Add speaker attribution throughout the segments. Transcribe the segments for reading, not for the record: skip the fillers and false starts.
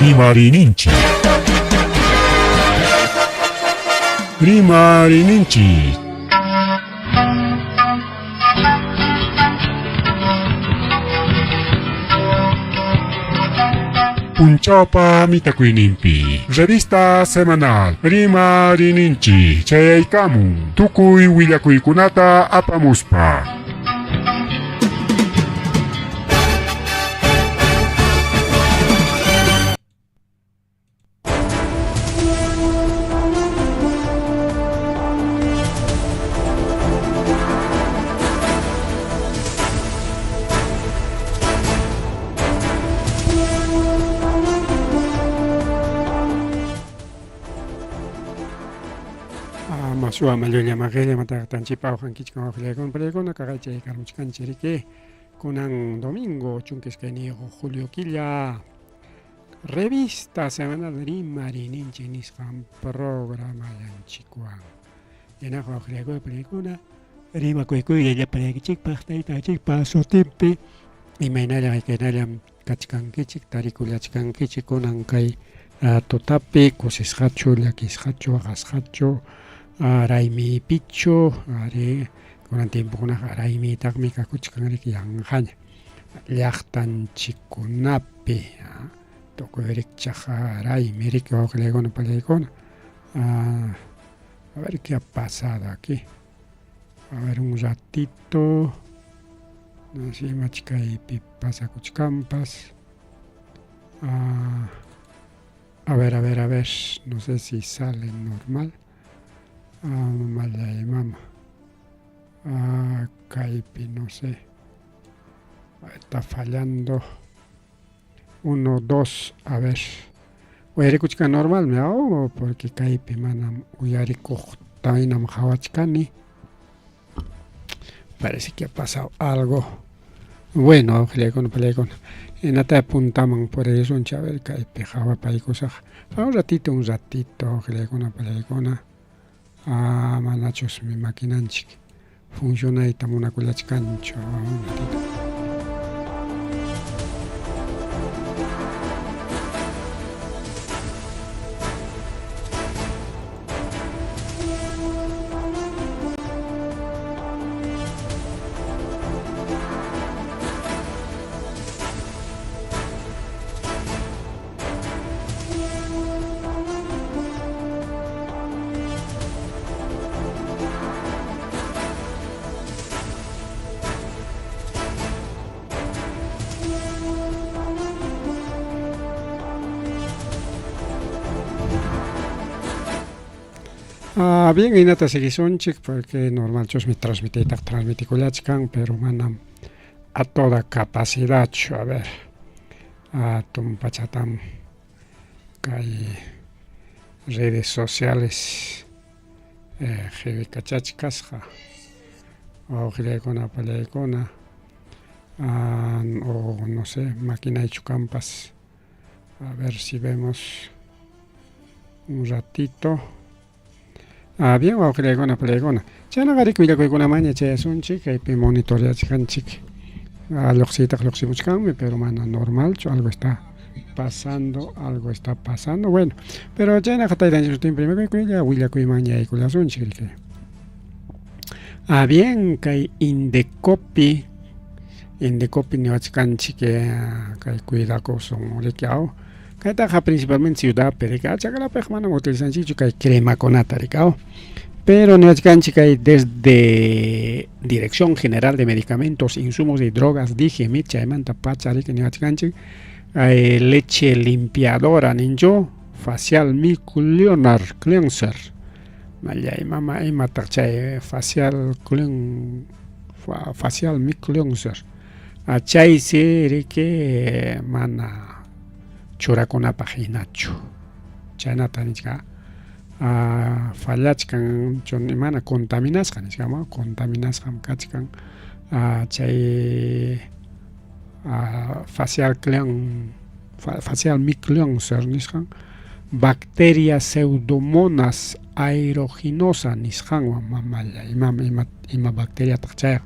Speaker 1: Rimarininchik. Rimarininchik. Punchawpa mitakuyninpi Revista semanal Rimarininchik chayaykamun tukuy willakuykunata apamuspa.
Speaker 2: Masuwa mallulla maqilla mataqtanchikpa awqankichik wawqillaykuna palaykuna kaqaychay karmuchkanchik riki kunan domingo 12 julio killa revista semanal rimarininchik nisqan programallanchikwan yanaqa wawqillaykuna palaykuna rimakuykuylla llapallaykichikpaq taytanchikpa sutinpi imaynallam haykaynallam kachkankichik tarikullachkankichik kunan kay tutapi kusisqachu llakisqachu waqasqachu raymiypichu ari kunan tiempokunaqa raymiytaqmi kakuchkan riki yanqaña llaqtanchikkunapi tukuy rikchaq raymi riki wawqillaykuna pallaykuna a ver qué ha pasado aquí a ver un ratito no sé imach kaypi pasakuchkanpas a ver a ver a ver no sé si sale normal mamallay mama kaypi no sé está fallando uno dos a ver uyarikuchkan normalmi aw porque kaypi manam uyarikuqta hinam qhawachkani parece que ha pasado algo bueno qhillaykuna palaykuna hinata puntaman puririsunchik a ver kaypi qhawapaykusaq un ratito un ratito qillaykuna palaykuna manachusmi maquinanchik funcionayta munakullachkanchu un ratito. Bien, hinata siguisunchik porque normalchusmi transmitiytaqa transmitikullachkan pero manam a toda capacidadchu a ver hatun pachatam kay redes sociales qhiwikachachkasqa wawqillaykuna apallaykuna o no sé maquinaychu kanpas a ver si vemos un ratito bien wawqillaykuna apallaykuna chaynaqa riki willakuykunamanña chayasunchik kaypi monitoreachkanchik lluqsiytaqa lluqsimuchkanmi pero mana normalchu algo está pasando algo está pasando bueno pero chaynaqa taytanchik sutinpi rimakuylla willakuymanña yaykullasunchik riki bien kay Indecopi Indecopi niwachkanchik kay cuidakusun riki aw kaytaqa principalmente ciudadpi riki chakrapiqa manam utilizanchikchu kay cremakunata riki aw pero niwachkanchik kay desde Dirección General de Medicamentos, Insumos y Drogas DIGEMID chaymanta pacha riki niwachkanchik leche limpiadora ninchu facial milk leonard cleanser mallay mama imataq chay facial clean facial milk cleanser chaysi riki mana churakunapaq hinachu chaynata nichka fallachkan mana contaminasqa nichkama contaminasqam kachkan chay facial clean facial milk cleanser nisqan bacteria pseudomonas aeruginosa nisqanwan mamalla ima ima ima bacteriataq chayqa.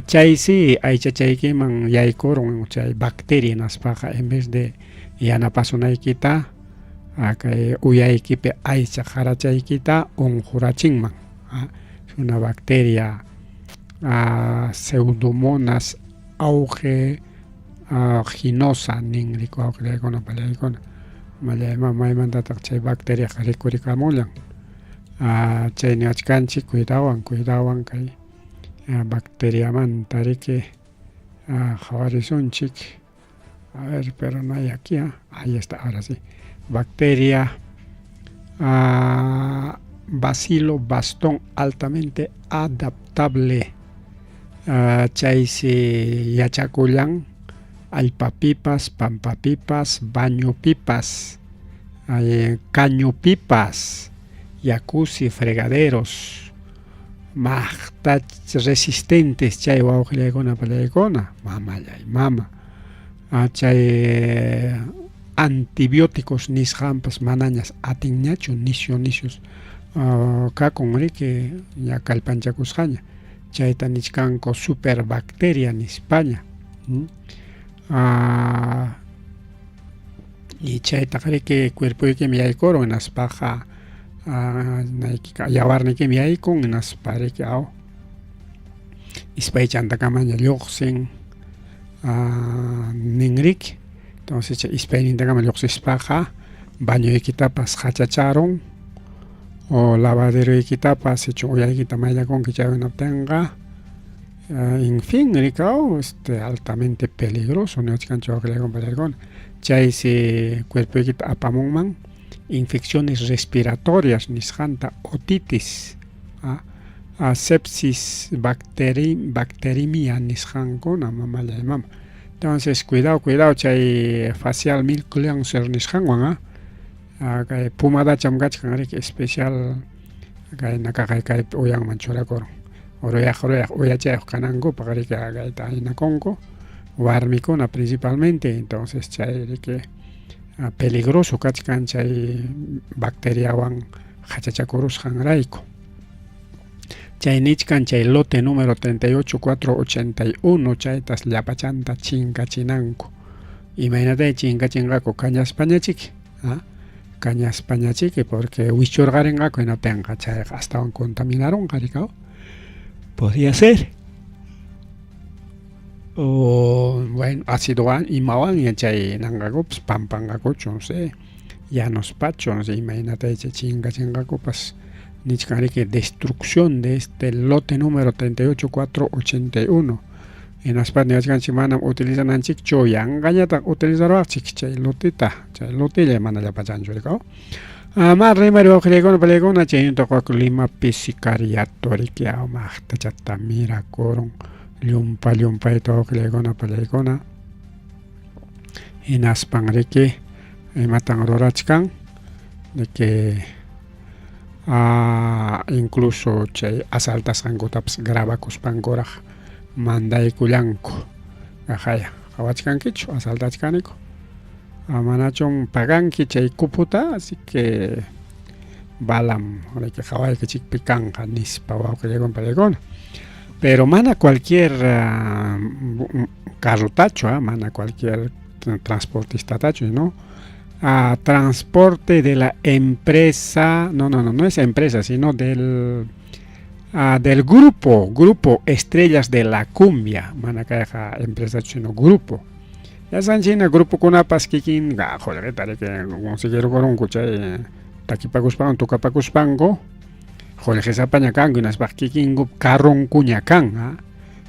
Speaker 2: Chaysi aychachaykiman yaykurun chay bacteria hinaspaqa en vez de yanapasunaykita kay uyaykipi aycha qarachaykita unqurachinman. Es una bacteria Pseudomonas aeruginosa nin wawqillaykuna pallaykuna. Mallayman maymantataq chay bacteriaqa rikurikamunllan. Chay niwachkanchik cuidawan cuidawan kay bacteriamanta riki qhawarisunchik. A ver, pero no hay aquí, ¿eh? Ahí está, ahora sí. Bacteria bacilo bastón altamente adaptable. Chaysi yachakullan allpapipas, pampapipas, bañopipas, cañopipas, jacuzzi, fregaderos, maqta resistentes chay wawqillaykuna pallaykuna, mamallay mama. Chay antibióticos nisqanpas manañas atinñachu nisyu nisyus kakun riki ña kallpanchakusqaña chayta nichkanku superbacteria nispaña. Y chaytaqa riki cuerpoykimi yaykurun hinaspaqa yawarnikimi yaykun hinaspa riki aw ispaychantakamaña lluqsin nin riki. Entonces chay ispaynintakama lluqsispaqa bañoykitapas qachacharun o lavaderoykitapas sichu uyaykita mayllakunki chay hinaptinqa en fin rikaw este altamente peligroso niwachkanchik wawqillaykuna pallaykuna. Chaysi cuerpoykita apamunman infecciones respiratorias nisqanta otitis, sepsis, bacterimia nisqankuna mamallay mama. Entonces cuidado, cuidado chay facial milk cleanser nisqanwan kay pomadacham kachkan riki especial kay nakaqay kaypi uyanman churakurun. Ruyaq ruyaq uyachayuq kanankupaq riki kayta aynakunku warmikuna principalmente. Entonces chay riki peligroso kachkan chay bacteriawan qachachakurusqanrayku. Chay nichkan chay lote número 38481 chaytas llapachanta chinkachinanku. Imaynatay chinkachinqaku kañaspañachiki, kañaspañachiki porque wichurqarinqaku hinaptinqa chayqa astawan contaminarunqa rikaw. Podría ser. O bueno, ácidowan imawanña chay nanqakupas pampanqakuchu, no sé, yanuspachu, no sé, imaynatay chay chinkachinqakupas nichkan riki destrucción de este lote número 38481. Hinaspa niwachkanchik manam utilizananchikchu yanqañataq utilizaruwaqchik chay lotita, chay lotilla mana llapachanchu rikaw. Ma rimari wawqillaykuna pallaykuna chaynataq Limapi sicariato riki maqtachata mirakurun llumpa llumpayta wawqillaykuna pallaykuna. Hinaspan riki imatan rurachkan de que incluso chay asaltasqankutapas grabakuspankuraq mandaykullanku. Qaya qawachkankichu asaltachkaniku. Manachum paganki chay cuputa, así que balam riki qawaykichikpi kanqa nispa wawqillaykuna pallaykuna. Pero mana cualquier carrotachu, mana cualquier transportistatachu, ¿no? Transporte de la empresa, no, no, no, no es empresa, sino del grupo Estrellas de la Cumbia, mana kayqa empresa sino grupo. Ya sanchina grupokunapas kikin qullqita riki conseguirkurunku chay takipakuspanku tukapakuspanku qullqisapaña kanku hinaspa kikinku carronkuña kan,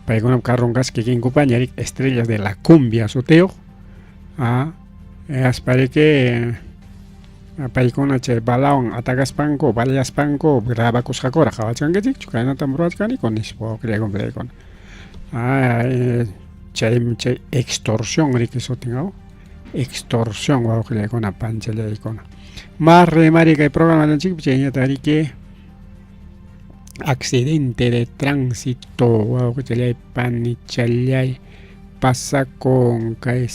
Speaker 2: paykunap carron kasqa kikinkupaña riki Estrellas de la Cumbia sutiyuq, aspa riki paykuna chay balawan atakaspanku balayaspanku grabakusqakuraq qawachkankichikchu kaynatam ruwachkaniku nispa wawqillaykuna pallaykuna. Chay chay extorsión riki sutin aw extorsión wawqillaykuna panchallaykuna. Mas rimari kay programanchikpi chayñataq riki accidente de tránsito wawqichallay panichallay pasakun kay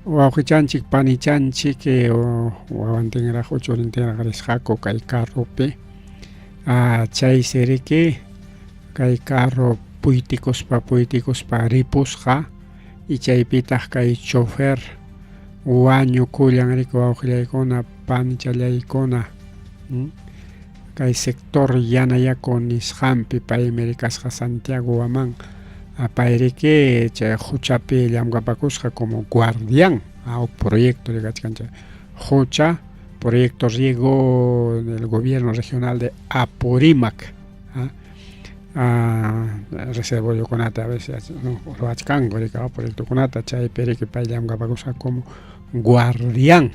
Speaker 2: wawqichanchik panichanchik wawantinraq uchurintinraq risqaku kay carropi chaysi riki Kay carro puytikuspa puytikuspa ripusqa y chaypitaq kay chofer wañukullan riki wawqillaykuna panichallaykuna kay sector Yanayaku nisqanpi paymi rikasqa Santiago Huamán payriki chay huchapi llamkapakusqa como guardián huk proyecto rikachkan chay hucha proyecto riego del gobierno regional de Apurímac reservoriokunata a veces ruwachkanku riki proyectokunata chaypi riki pay llamkapakusqa como guardián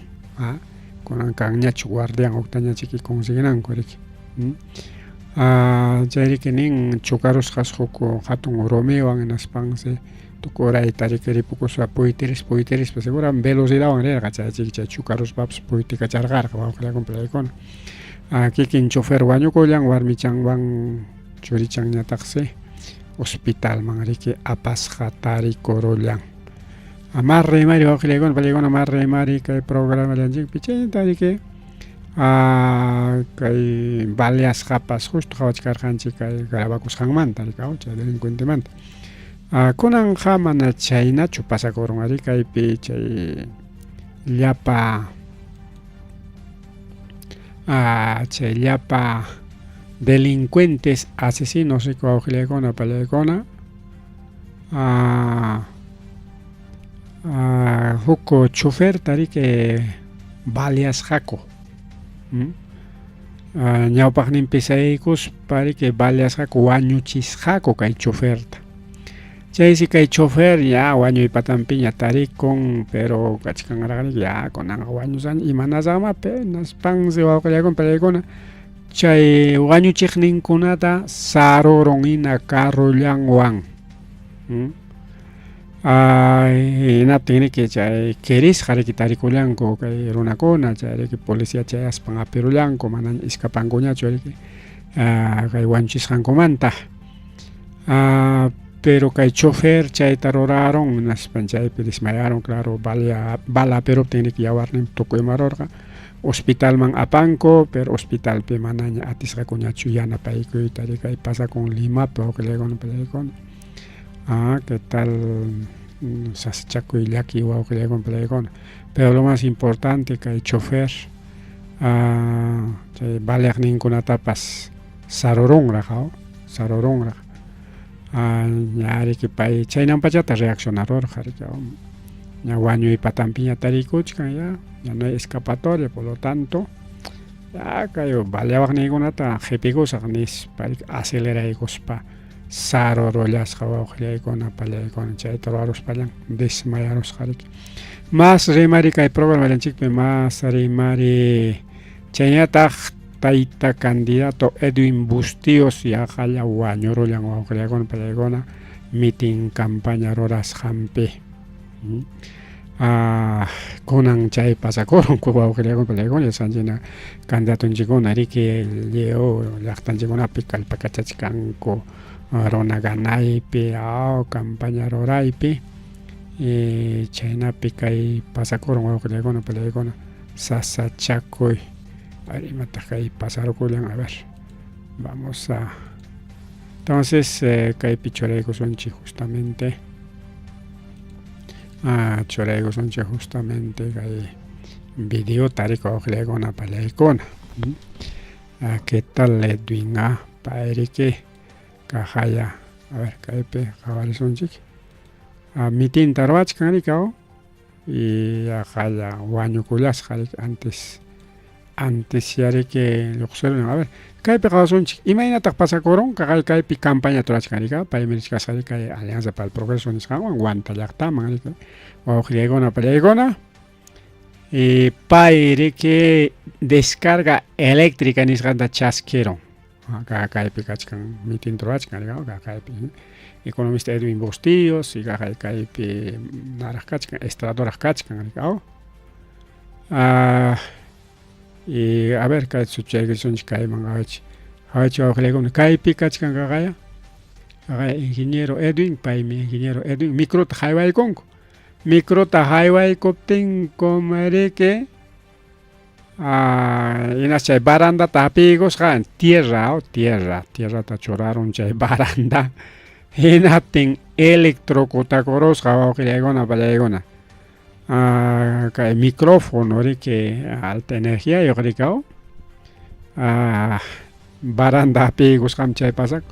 Speaker 2: kunan kanñachu guardián huktañachiki conseguinanku riki chay riki nin chocarusqas huk hatun rumiwan hinaspansi tukurayta riki ripukuspa puytirispa puytirispa seguramente velocidadwan rirqa chay chiki chay chocaruspapas puytikacharqarqa wawqillakuna paykuna kikin chofer wañukullan warmichanwan churichanñataqsi hospitalman riki apasqa tarikurullan. Mas rimari wawqillaykuna pallaykuna mas rimari kay programallanchikpi chayta riki kay baleasqapas justo qhawachkarqanchik kay grabakusqanmanta riki chay delincuentemanta. Kunanqa mana chaynachu pasakurun ari kaypi chay llapa chay llapa delincuentes asesinos riki wawqillaykuna pallaykuna huk choferta riki baleasqaku ñawpaqninpi sayaykuspa riki baleasqaku wañuchisqaku kay choferta chaysi kay chofer ya wañuy patanpiña tarikun pero kachkanraq riki ya kunanqa wañusqaña imanasaqma hinaspansi wawqillaykuna pallaykuna chay wañuchiqninkunata sarurun hina carrollanwan hinaptin riki chay kirisqa riki tarikullanku kay runakuna chay riki policía chayaspan apirullanku manaña iskapankuñachu riki kay wañuchisqankumanta pero kay chofer chayta rurarun hinaspan chaypi desmayarun claro bala apiruptin riki yawarnin tukuy ima rurqa hospitalman apanku pero hospitalpi manaña atisqakuñachu yanapaykuyta riki kay pasakun Limapi wawqillaykuna pallaykuna qué tal sasachakuy llaki wawqillaykuna pallaykuna pero lo más importante kay chofer chay baleaqninkunatapas sarurunraq sarurunraq ña riki pay chaynampachata reaccionarurqa riki ña wañuy patanpiña tarikuchkan ya ya no hay escapatoria por lo tanto ya kay baleawaqniykunata qhipikusaq nispa aceleraykuspa sarurullasqa wawqillaykuna pallaykuna chayta ruwaruspallan desmayarusqa riki mas rimari kay programallanchikpi mas rimari chaynataq tayta candidato Edwin Bustíos yaqalla wañurullan wawqillaykuna pallaykuna mitin campaña rurasqanpi kunan chay pasakurun wawqillaykuna pallaykuna yachanchikna candidatonchikkuna riki lliw llaqtanchikkunapi kallpakachachkanku runa ganaypi campaña ruraypi chaynapi kay pasakurun wawqillaykuna pallaykuna sasachakuy a ver imataq kay pasarukullan a ver vamos a entonces kaypi churaykusunchik justamente churaykusunchik justamente kay videota riki wawqillaykuna pallaykuna qué tal Edwin pay riki kaqaya a ver kaypi qhawarisunchik mitinta ruwachkan riki y yaqalla wañukullasqa riki antes antes ya riki lluqsirun a ver kaypi qhawasunchik imaynataq pasakurun kaqay kaypi campaña rurachkan riki paymi richkasqa riki kay Alianza para el Progreso nisqanwan Huanta llaqtaman riki wawqillaykuna pallaykuna y pay riki descarga eléctrica nisqanta chaskirun kaypi kachkan mitinta ruwachkan riki kaypi economista Edwin Bustíos y kaqay kaypi naraq kachkan estradoraq kachkan riki y a ver kay chaykusunchik kayman qhawachik qhawachik wawqillaykuna kaypi kachkan kaqaya kaqaya ingeniero Edwin paymi ingeniero Edwin microta haywaykunku microta haywaykuptinkum riki Hinas chay barandata hapiykusqa tierra, oh, tierra, tierrata churarun chay baranda. Hinaptin electrocutakurusqa wawqillaykuna pallaykuna. Kay micrófono riki alta energiayuq rikaw. Baranda hapiykusqam chay pasakun.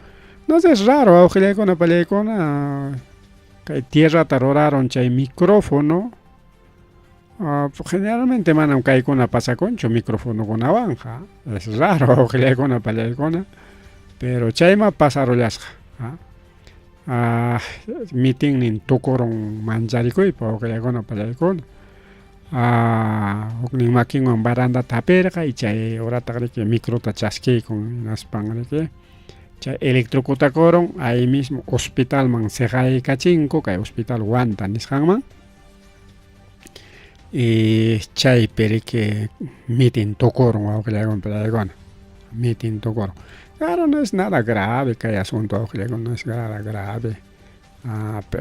Speaker 2: No sé, es raro wawqillaykuna pallaykuna. Kay tierrata rurarun chay micrófono. Generalmente manam kaykuna pasakunchu microfonokunawanqa. Es raro wawqillaykuna pallaykuna. Pero chayma pasarullasqa. Mitinnin tukurun mancharikuypa wawqillaykuna pallaykuna. Huknin makinwan barandata hapirqa y chay horataq riki microta chaskiykun hinaspan riki chay electrocutakurun ahí mismo hospitalman seqaykachinku kay hospital Huanta nisqanman. Y chaypi riki mitin tukurun wawqillaykuna pallaykuna mitin tukurun. Claro, no es nada grave kay asunto wawqillaykuna, no es nada grave.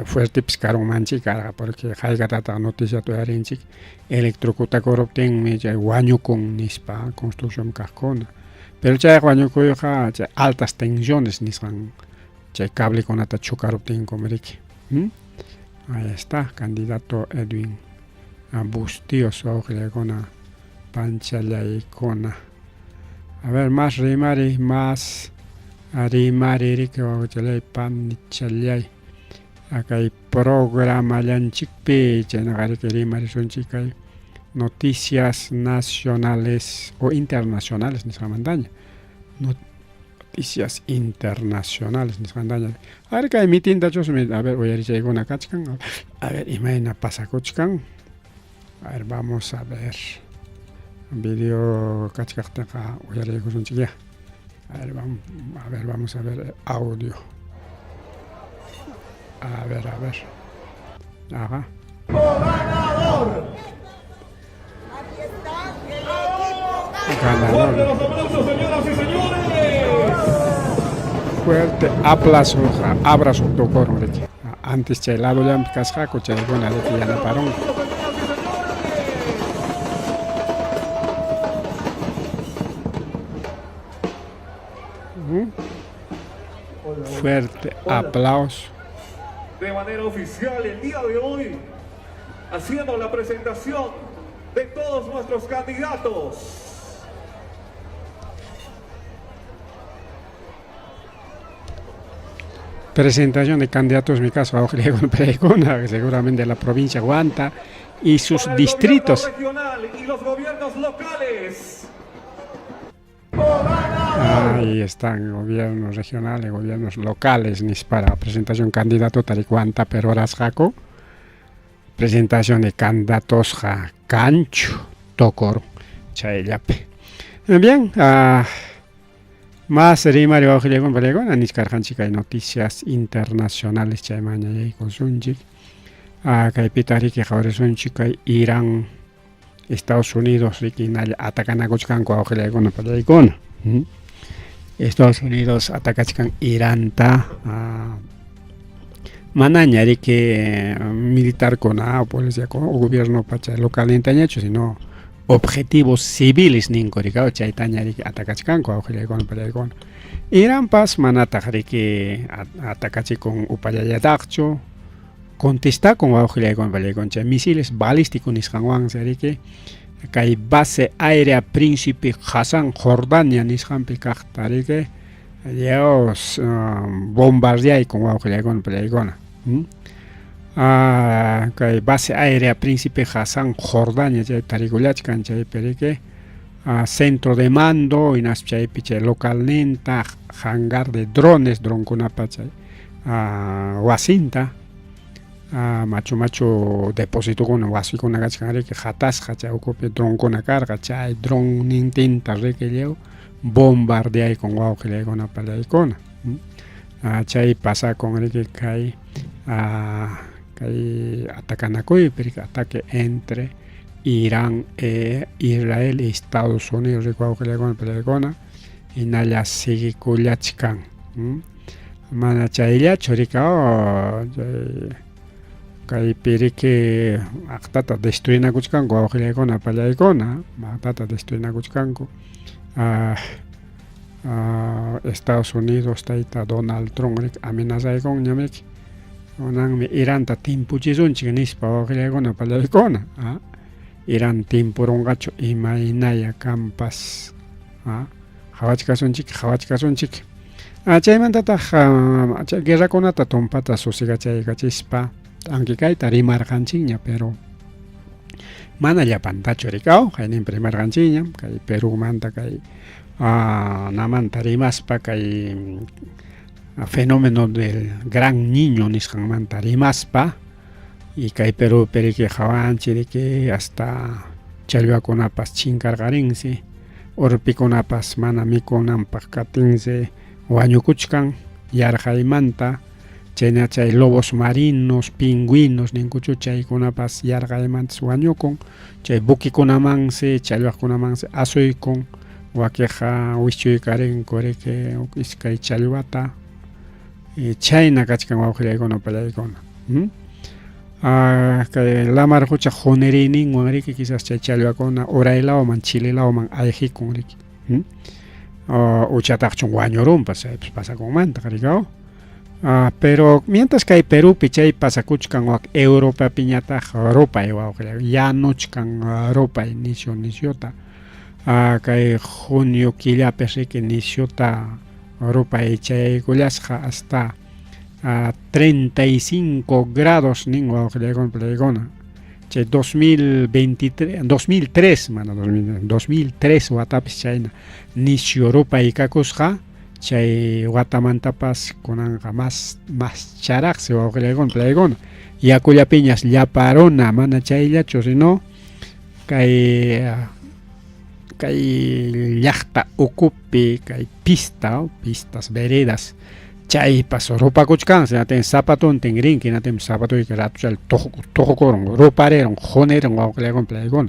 Speaker 2: Fuertepis karunmanchik karqa porque haykatataq noticiata uyarinchik electrocutakuruptinmi chay wañukun nispa construcción kaqkuna. Pero chayqa wañukuyqa chay altas tensiones nisqan chay cablekunata chukaruptinkum riki. Ahí está, candidato Edwin Bustíos wawqillaykuna panchallaykuna. A ver, más rimari, más rimari riki wawqichalay panichalay. Kay programallanchikpi chaynaqa riki rimarisunchik kay noticias nacionales o internacionales nisqamantaña. Noticias internacionales nisqantaña. A ver kay mitintachusmi, a ver uyarichaykuna kachkan. A ver imayna pasakuchkan. A ver, vamos a ver. Video kachkaqtinqa uyariykusunchik ya. A ver, vamos, a ver, vamos a ver audio. A ver, a ver. Ajá.
Speaker 3: ¡Ganador!
Speaker 2: Ganador.
Speaker 3: ¡Fuerte los aplausos, señoras y señores!
Speaker 2: Fuerte aplauso, abrazo tukurun riki. Antes chay ladollanpi kasqaku chaykuna riki yanaparunku.
Speaker 3: Señoras y señores.
Speaker 2: Fuerte aplauso.
Speaker 3: De manera oficial el día de hoy, haciendo la presentación de todos nuestros candidatos.
Speaker 2: Presentación de candidatos, mi caso, a seguramente de la provincia Huanta y sus
Speaker 3: Para el
Speaker 2: distritos.
Speaker 3: gobierno regional y los gobiernos locales.
Speaker 2: Ahí están gobiernos regionales, gobiernos locales, ni para presentación candidato taricuanta, pero jaco. Presentación de candidatos ja cancho tocoro chayllapi. Bien, más rimari wawqillaykuna palaykuna nichkarqanchik kay noticias internacionales chayman yaykusunchik. Kaypita riki qhawarisunchik kay Irán, Estados Unidos riki hinalla atakanakuchkanku wawqillaykuna palaykuna. Estados Unidos atakachkan Iranta manaña riki militarkuna o policiakuna o gobierno pacha localnintañachu sino objetivos civiles ninku riki chaytaña riki atakachkanku wawqillaykuna palaykuna. Iranpas manataq riki atakachikun upallallataqchu contestakun wawqillaykuna palaykuna chay misiles balísticos nisqanwansi riki kay base aérea Príncipe Hassan Jordania nisqanpi kaqta riki Dios bombardeaykun wawqillaykuna palaykuna. Kay base aérea Príncipe Hassan Jordania chay tarikullachkan chaypi riki centro de mando hinaspa chaypi chay localninta hangar de drones dronkunapa chay wasinta machu machu depositokuna wasikuna kachkan riki hatasqa chay ukupi dronkuna karqa chay dronnintinta riki lliw bombardeaykun wawqillaykuna palaykuna. Chay pasakun riki kay kay atakanakuypi riki ataque entre Irán e Israel y Estados Unidos riki wawqillaykuna palaykuna hinalla siguikullachkan. Mana chayllachu riki chay Kaypi riki aqtata destruinakuchkanku wawqillaykuna pallaykuna aqtata destruinakuchkanku. Estados Unidos tayta Donald Trump riki amenazaykunñam riki kunanmi Iranta timpuchisunchik nispa wawqillaykuna pallaykuna. Iran timpurunqachu imaynaya kanpas. Qhawachkasunchik qhawachkasunchik. Chaymantataq chay guerrakunata tumpata susigachaykachispa t'ankikayta rimarqanchikña pero mana llapantachu rikaw qayninpi rimarqanchikña kay Perumanta kay namanta rimaspa kay fenómeno del gran niño nisqanmanta rimaspa y kay Perupi riki qhawanchik riki hasta challwakunapas chinkarqarinsi urpikunapas mana mikunanpaq katinsi wañukuchkan yarqaymanta chayna chay lobos marinos, pingüinos ninkuchu chaykunapas yarqaymantas wañukun chay buquekunamansi challwaqkunamansi asuykun wakiqa wischuykarinku riki huk iskay challwata chayna kachkan wawqillaykuna pallaykuna. Kay lamar qucha quniriyninwan riki quizás chay challwakuna uray lawman Chile lawman ayqikun riki. Uchataqchun wañurunpas chaypas pasakunmantaq riki. Pero mientras kay Perupi chay pasakuchkan wak Europapiñataq rupay wawqillay yanuchkan rupay nisyu nisyuta. Kay junio killapi riki nisyuta rupay chayaykullasqa hasta 35 grados nin wawqillaykuna pallaykuna. Chay 2023 2003 mana 2003 watapis chayna nisyu rupay kakusqa chay watamantapas kunanqa mas mascharaqsi wawqillaykuna pallaykuna. Yakullapiñas llapa runa mana chayllachu sino kay kay llaqta ukupi kay pista pistas veredas chaypas rupakuchkansi natin zapatontin rinki natin zapatuyki ratuchalla tuqukurun ruparirun qunirun wawqillaykuna pallaykuna.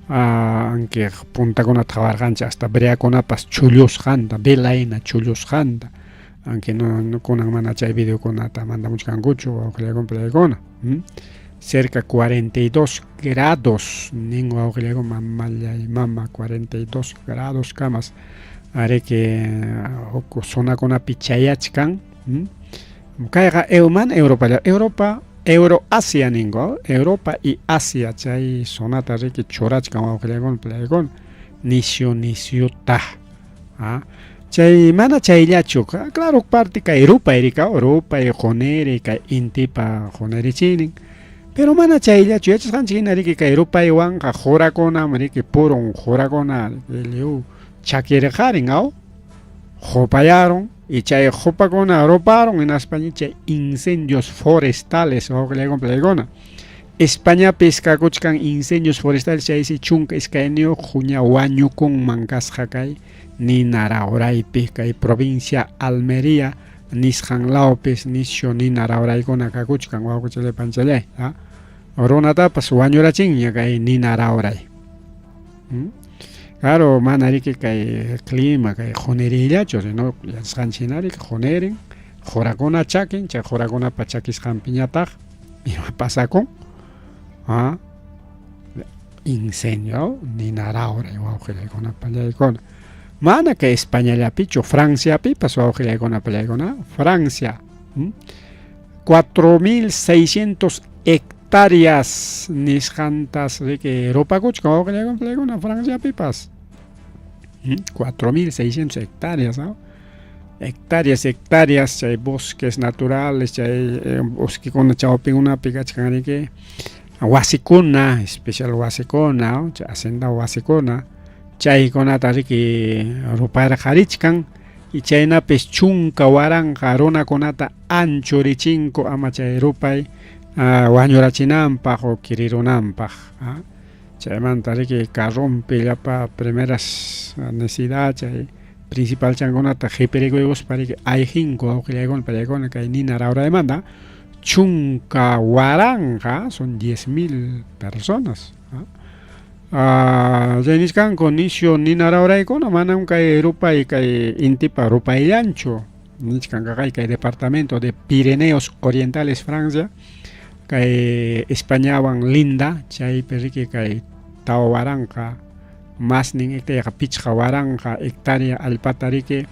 Speaker 2: Anki puntakunata qhawarqanchik hasta breakunapas chullusqanta vela hina chullusqanta anki no kunan mana chay videokunata mandamuchkankuchu wawqillaykuna pallaykuna. Cerca 42 grados nin wawqillaykuna mamallay mama 42 grados kamas ariki huk zonakunapi chayachkan. Kayqa mana Europalla Europa Euroasia ninku Europa y Asia chay zonata riki churachkan wawqillaykuna pallaykuna nisyu nisyuta. Chay mana chayllachu claro parte kay rupay rikaw rupay quniri kay intipa qunirichinin pero mana chayllachu yachasqanchik hina riki kay rupaywanqa qurakunam riki purun qurakuna lliw chakirqarin aw qupayarun y chay qupakuna ruparun hinaspa chay incendios forestales wawqillaykuna pallaykuna. Españapis kakuchkan incendios forestales chaysi 12 ña wañukunman kasqa kay nina rawraypi kay provincia Almería nisqan lawpis nisyu nina rawraykuna kakuchkan wawqichallay panchallay. Runatapas wañurachinña kay nina rawray. Claro mana riki kay clima kay quniriyllachu sino yachasqanchik hina riki qunirin qurakuna chakin chay qurakunapa chakisqanpiñataq ima pasakun incendio nina rawray wawqillaykuna pallaykuna. Mana kay Españallapichu Franciapipas wawqillaykuna pallaykuna Francia 4600 hectáreas nisqantas riki rupakuchkan wawqillaykuna pallaykuna Franciapipas. 4600 hectáreas hectáreas hectáreas chay bosques naturales chay bosquekuna chawpikunapi kachkan riki wasikuna especial wasikuna chay hacienda wasikuna chaykunata riki ruparqarichkan y chaynapis 10,000 runakunata anchurichinku ama chay rupay wañurachinanpaq o kirirunanpaq. Chaymanta riki carrompi llapa primeras necesidad chay principal chankunata qhipirikuykuspa riki ayqinku wawqillaykuna pallaykuna kay nina rawraymanta 10,000 son 10,000 personas. Chay nichkanku nisyu nina rawraykuna manam kay rupay kay intipa rupayllanchu. Nichkan kaqay kay departamento de Pireneos Orientales, Francia, kay Españawan linda, chaypi riki kay 4,000 masnin hectárea, 5,000 hectárea allpata riki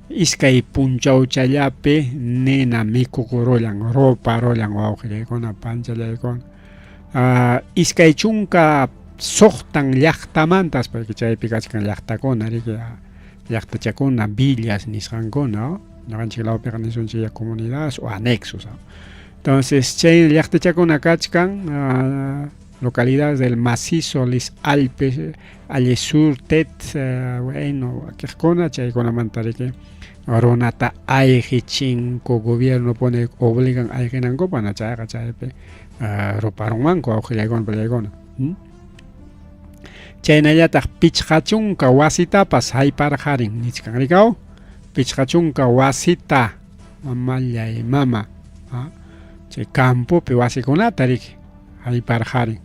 Speaker 2: iskay punchawchallapi nina mikukurullan, ruparullan wawqillaykuna, panchallaykuna. 26 llaqtamantas, porque chaypi kachkan llaqtakuna riki, llaqtachakuna, villas nisqankuna, ñuqanchik lawpiqa nisunchik ya comunidades o anexos. Entonces chay llaqtachakuna kachkan localidades del macizo Les Alpes, Alle Sur, Tet, bueno, wakiqkuna chaykunamanta riki runata ayqichinku, gobierno pone obligan ayqinankupaq, na chayqa chaypi ruparunmanku wawqillaykuna, pallaykuna. Chaynallataq 50 wasitapas hayparqarin nichkan rikaw, 50 wasita mamallay mama, chay campopi wasikunata riki hayparqarin.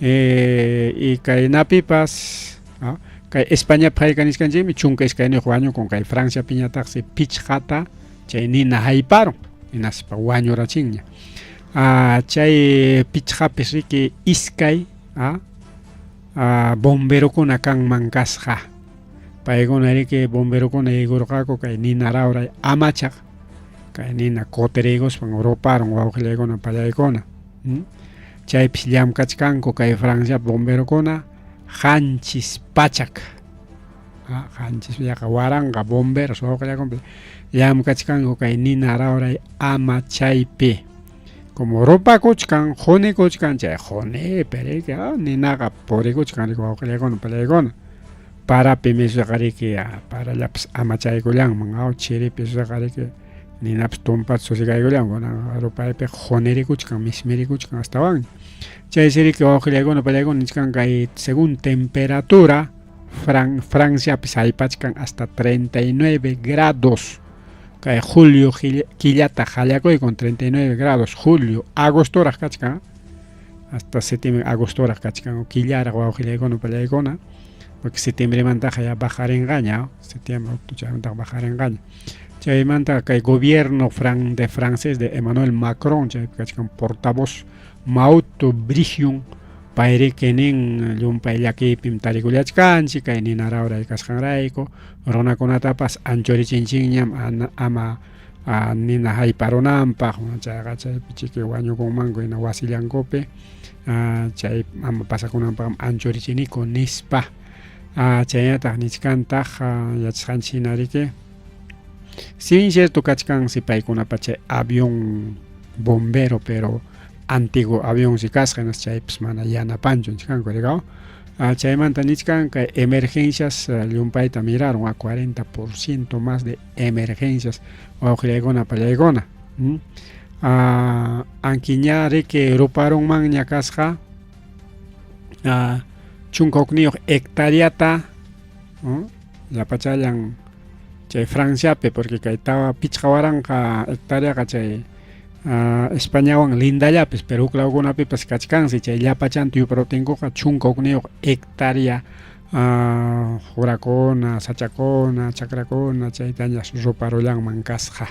Speaker 2: Y kay napipas, kay Españapi hayka nisqanchikmi 12 wañukun, kay Franciapiñataqsi 5ta chay nina hayparun, hinaspa wañurachinña. Chay 5pis riki iskay bomberokuna kanman kasqa. Paykuna riki bomberokuna yaykurqaku kay nina rawray amachaq, kay nina kutiriykuspan ruparun wawqillaykuna, pallaykuna. Chaypis llamkachkanku kay Francia bomberokuna 700, qanchis yaqa waranqa bomberos wawqillaykuna llamkachkanku kay nina rawray amachaypi. Como rupakuchkan, qunikuchkan, chay qunipi riki, ninaqa purikuchkan riki wawqillaykuna, pallaykuna. Parapi misuqa riki, parallapas amachaykullanman, chiripi suqa riki ninapas tumpata susikaykullanman, kunan rupaypi qunirikuchkan, mismirikuchkan astawanña. Chaysi riki wawqillaykuna, pallaykuna nichkan kay según temperatura Franciapis haypachkan hasta 39 grados. Kay julio killata qallakuykun 39 grados, julio, agostoraq kachkan, hasta septiembre, agostoraq kachkan, killaraq wawqillaykuna, pallaykuna, porque septiembremantaqa ya bajarinqaña, septiembre, octubre, chaymantaqa bajarinqaña. Chaymanta kay gobierno de francés de Emmanuel Macron, chaypi kachkan portavoz Maud Brigion, payriki nin llumpay llakiypim tarikullachkanchik, kay nina rawray kasqanrayku, runakunatapas anchurichinchikñam ama nina hayparunanpaq, chayqa chaypi chiki wañukunmanku hina wasillankupi, chay ama pasakunanpaqmi anchurichiniku nispa. Chaynataq nichkantaq yachasqanchik hina riki, si cierto kachkansi paykunapa chay avión bombero, pero antiguo avión si kasqa, hinaspa chaypas mana yanapanchu nichkanku rikaw. Chaymanta nichkan kay emergencias llumpayta miraron a 40% más de emergencias wawqillaykuna, pallaykuna. Ankiña riki ruparunmanña kasqa 11 hectareata, llapachallan chay Franciapi, porque kay 5,000 hectareaqa chay Españawan lindallapis, pero huk lawkunapipas kachkansi, chay llapachanta yuparuptinkuqa 11 hectárea jurakuna, sachakuna, chakrakuna, chaytañas ruparullanman kasqa.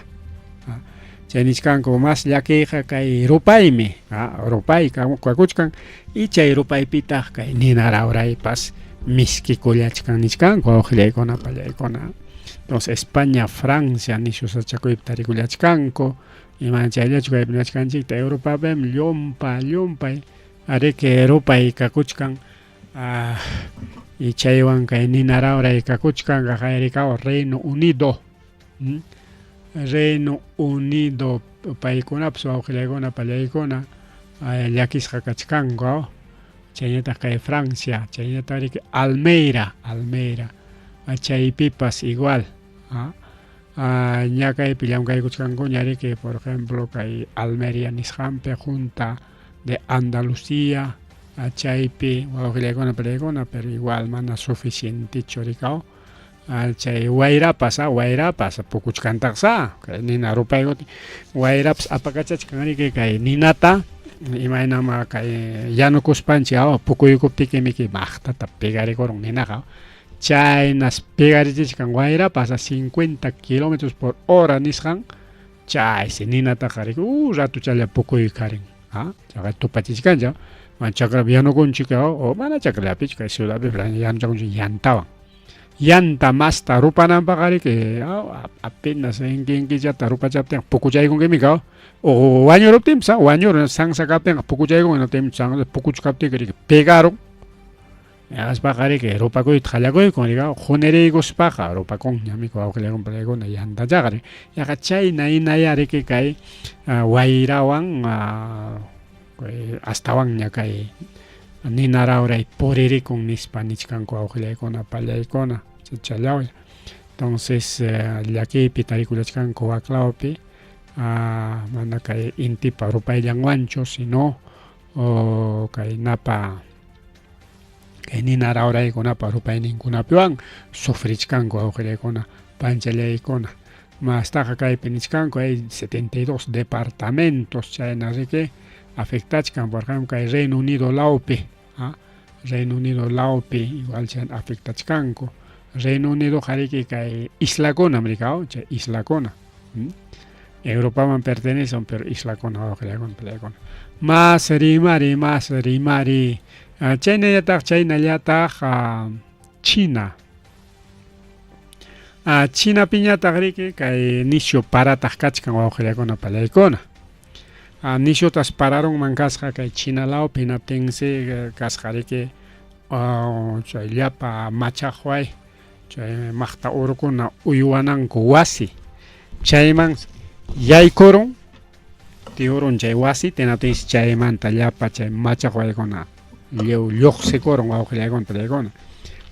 Speaker 2: Chay nichkanku mas llakiyqa kay rupaymi, rupay kakuchkan, y chay rupaypitaq kay nina rawraypas miskikullachkan nichkanku wawqillaykuna, pallaykuna. Entonces España, Francia nishu sachakuypi tarikullachkanku, ima chayllachu kaypi nichkanchikta, Europapim llumpay ariki rupay kakuchkan, y chaywan kay nina rawray kakuchkan, kaqayrikaw Reino Unido. Reino Unido paykunapas wawqillaykuna, pallaykuna llakisqa kachkanku, chaynataq kay Francia, chaynataq riki Almeida, chaypipas igual, ñakaypi llamkaykuchkankuña riki, por ejemplo kay Almería nisqanpi, Junta de Andalucía, chaypi wawqillaykuna, pallaykuna, pero igual mana suficientechu rikaw. Chay wayrapas, wayrapas pukuchkantaqsa, kay nina rupaykutin, wayrapas apakachachkan riki kay ninata, imaynama kay yanukuspanchik, pukuykuptikimiki maqtata pegarikurun ninaqa, Chaynas pegarichichkan wayrapas a 50 kilómetros por hora nisqan chaysi ninataqa riki ratuchalla pukuykarin. Chaqa tupachichkancha mana chakrapi yanukunchik o mana chakrallapichu kay ciudadpi yanuchakunchik yantawan. Yanta masta rupananpaq riki apenas inki-inkichata rupachaptinqa pukuchaykunkimi ka o wañuruptinpas wañurun sansa kaptinqa pukuchaykunki hinaptinmi sansa pukuchkaptiki riki pegarun. Aspaqa riki rupakuyta qallakuykun riki quniriykuspaqa rupakunña miku wawqillaykuna paykuna yantachaqa riki yaqa chayna hinaya riki kay wayrawan astawanña kay nina rawray puririkun nispa nichkanku wawqillaykuna pallaykuna challawya. Entonces llakiypi tarikullachkanku waklawpi mana kay intipa rupayllanwanchu sino kay napa kay nina rawraykunapa rupayninkunapiwan sufrichkanku wawqillaykuna panchallaykuna. Mastaqa kaypi nichkanku hay 72 departamentos chayna riki afectachkan, por ejemplo kay Reino Unido lawpi, Reino Unido lawpi igual chayna afectachkanku. Reino Unido riki kay islakunam riki, chay islakuna. Europaman pertenecen, pero islakuna wawqillaykuna pallaykuna. Mas rimari, mas rimari. Chaynallataq, chaynallataq China. Chinapiñataq riki kay nisyu parataq kachkan wawqillaykuna pallaykuna. Nisyutas pararunman kasqa kay China lawpi hinaptinsi kasqa riki chay llapa machaqway chay maqta urukuna uywananku wasi chayman yaykurun tiyurun chay wasi hinaptinsi chaymanta llapa chay machaqwaykuna lliw lluqsikurun wawqillaykuna pallaykuna.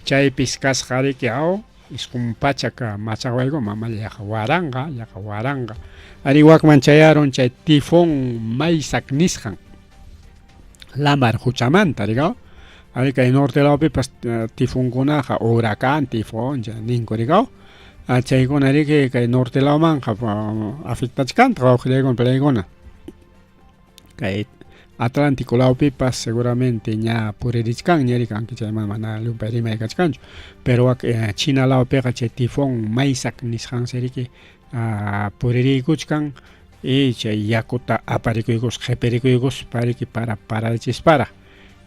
Speaker 2: Chaypis kasqa riki 900 machaqwaykuna mamalla yaqa waranqa yaqa waranqa. Ari wakman chayarun chay tifón Maysak nisqan lamar huchamanta riki ari kay norte lawpipas tifonkunaqa huracán tifón chay ninku riki chaykuna riki kay norte lawmanqa afectachkantaq wawqillaykuna pallaykuna. Kay Atlántico lawpipas seguramente ña puririchkanña riki aunque chayman mana llumpay rimay kachkanchu pero wak China lawpiqa chay tifón Maysak nisqansi riki puririykuchkan y chay yakuta aparikuykuspa qhipirikuykuspa riki para pararichisparaq.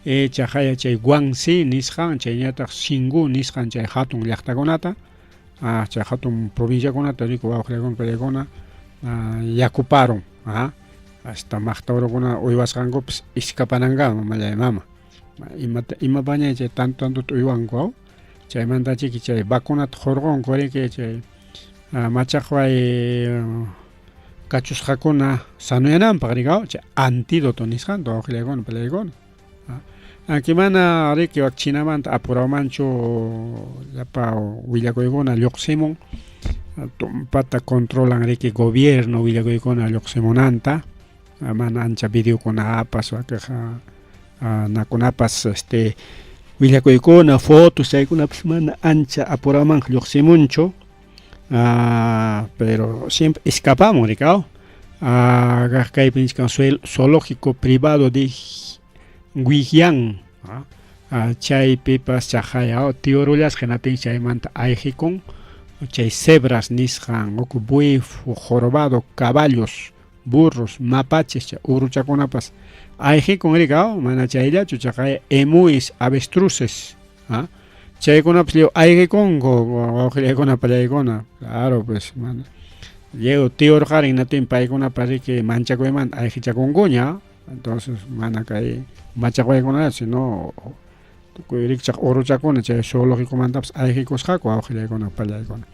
Speaker 2: Chaqaya chay Guangxi nisqan chayñataq Xingu nisqan chay hatun llaqtakunata chay hatun provinciakunata riki wawqillaykuna pallaykuna yakuparun hasta maqta urukuna uywasqankupas iskapanankama mamallay mama. Imata imapañay chay tanto tantota uywanku chaymanta chiki chay vacunata hurqunku riki chay machaqway kachusqakuna sanuyananpaq riki chay antídoto nisqanta wawqillaykuna pallaykuna. Aunque mana riki wak Chinamanta apurawmanchu llapa willakuykuna lluqsimun tumpata controlan riki gobierno willakuykuna lluqsimunanta mana ancha videokunapas wakiqa nakunapas este willakuykuna fotos chaykunapas mana ancha apurawmanqa lluqsimunchu pero siempre escapamun riki kaypi nichkan zoológico privado de Guiyang chaypipas chaqaya tiurullasqa hinaptin chaymanta ayqikun chay cebras nisqan huk buey jorobado caballos burros mapaches chay uruchakunapas ayqikun riki mana chayllachu chaqaya emuis avestruces chaykunapas lliw ayqikunku wawqillaykuna pallaykuna claro pues mana lliw tiurqarin hinaptin paykunapas riki manchakuymanta ayqichakunkuña entonces mana kay machaqwaykunallachu sino tukuy rikchaq uruchakuna chay zoologicomantapas ayqikusqaku wawqillaykuna pallaykuna.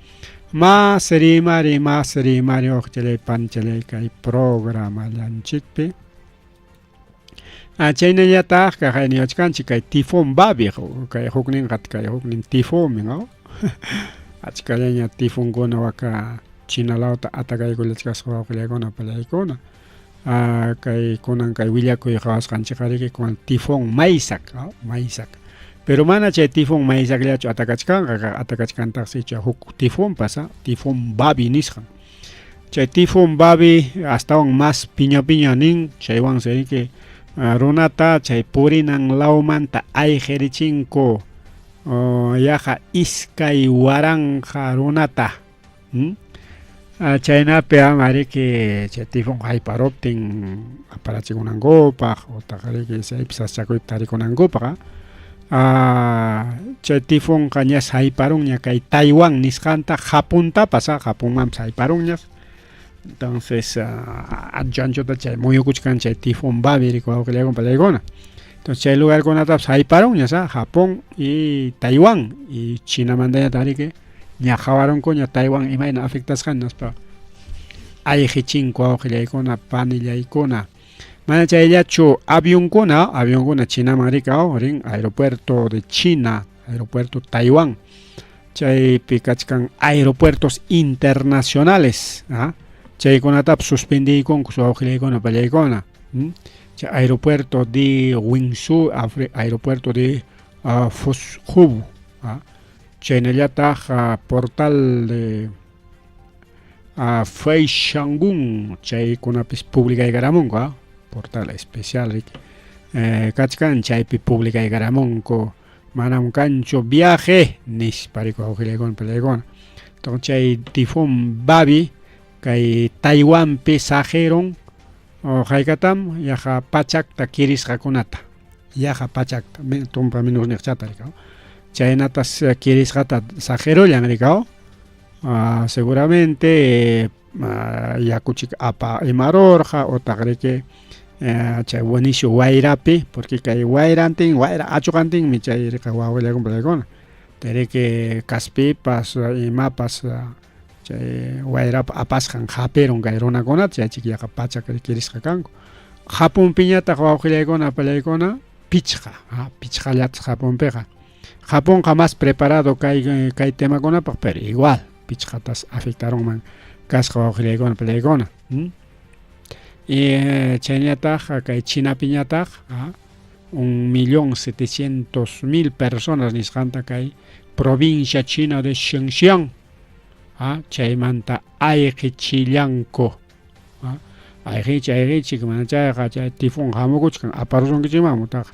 Speaker 2: Mas rimari mas rimari wawqichalay panchalay kay programallanchikpi. Chaynallataq kaqay niwachkanchik kay tifón Babi kay hukninqa kay huknin tifónmi achkallaña tifonkuna waka China lawta atacaykullachkasqa wawqillaykuna pallaykuna. Kay kunan kay willakuy qhawasqanchikqa riki kunan tifón Maysak Maysak pero mana chay tifón Maysakllachu atacachkanqa atacachkantaqsi chay huk tifonpas tifón Babi nisqan. Chay tifón Babi astawan mas piña piña nin chaywansi riki runata chay purinan lawmanta ayqirichinku. Yaqa 2000 runata. Chaynapi amariki chay tifón hayparuptin aparachikunankupaq utaq riki chaypi sasachakuypi tarikunankupaq. Chay tifonqa ñas hayparunña kay Taiwán nisqanta Japontapas, Japonmanpas hayparunñas. Entonces ancho anchota chay muyukuchkan chay tifón Babi riki wawqillaykuna panillaykuna. Entonces chay lugarkunatapas hayparunñas, Japón y Taiwán y Chinamantañataq riki ña qawarunkuña Taiwán imayna afectasqanta nispa ayqichinku wawqillaykuna panillaykuna. Mana chayllachu avionkuna, avionkuna Chinaman riki rin aeropuerto de China, aeropuerto Taiwán. Chaypi kachkan aeropuertos internacionales, chaykunatapas suspendiykunku wawqillaykuna pallaykuna. Chay aeropuerto de Wenzhou, aeropuerto de Fuzhou, chaynallataq portal de Feishangun, chaykunapis publicaykaramunku, portal especial riki kachkan chaypi publicaykaramunku manam kanchu viaje nispa riki wawqillaykuna pallaykuna. Entonces chay tifón Babi kay Taiwanpi saqirun haykatam yaqa pachakta kirisqakunata, yaqa pachakta tumpa menos niqchata riki, chaynatas kirisqata saqirullan riki, seguramente yakuchik apa imarurqa utaq riki chay buenisio wayrapi, porque kay wayrantin wayra achuqantinmi chay riqa wawqillaykuna pallaykuna, riki kaspipas imapas chay wayrapa apasqan hapirun kay runakunata, chaychik yaqa pachak kirisqa kanku. Japonpiñataq wawqillaykuna pallaykuna pichqa, pichqallatas Japonpiqa. Japonqa más preparado kay kay temakunapaq, pero igual pichqatas afectarunman kasqa wawqillaykuna pallaykuna. Y chayñataq kay Chinapiñataq 1.700.000 personas nisqanta kay provincia china de Xinjiang, chaymanta ayqichillanku. Ayqichik ayqichik mana chayqa chay tifón hamukuchkan aparusunkichikman utaq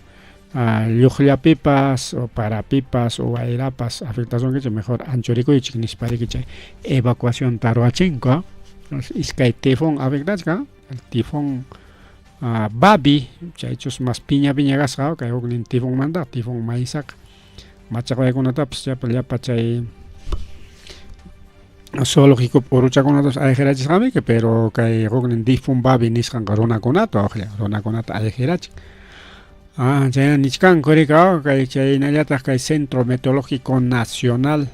Speaker 2: lluqllapipas o parapipas o wayrapas afectasunkichik, mejor anchurikuychik nispa riki chay evacuacionta ruwachinku. Iskay tifón afectachkan, el tifón Babi, chaychus mas piña piña kasqa kay huknin tifonmanta, tifón Maysak, machaqwaykunatapas llapa llapa chay zoológico uruchakunatapas ayqirachisqamiki, pero kay huknin tifón Babi nisqanqa runakunata waqlla runakunata ayqirachin. Chayna nichkanku riki, kay chaynallataq kay Centro Meteorológico Nacional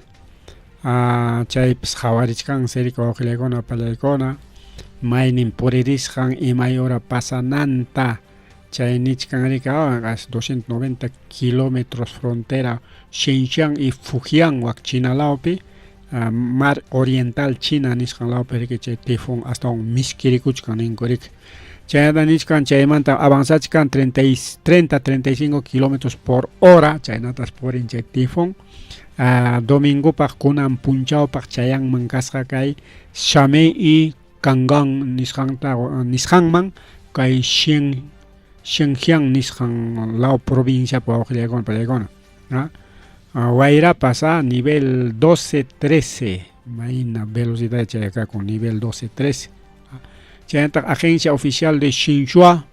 Speaker 2: chaypas qhawarichkansi riki wawqillaykuna pallaykuna maynin puririsqan imay hora pasananta, chay nichkan riki 290 kilómetros frontera Xinjiang y Fujian wak China lawpi, mar oriental China nisqan lawpi riki chay tifón astawan miskirikuchkan ninku riki. Chaynata nichkan chaymanta avanzachkan 30, 35 kilómetros por hora, chaynatas purin chay tifón. Domingopaq kunan punchawpaq chayanman kasqa kay Xiamen y Kangan nisqanta nisqanman kay Xinjiang nisqan law provinciapi wawqillaykuna pallaykuna. Wayrapas nivel 12, 13, mayna velocidad chay kakun nivel 12, 13. Chaynataq agencia oficial de Xinhua,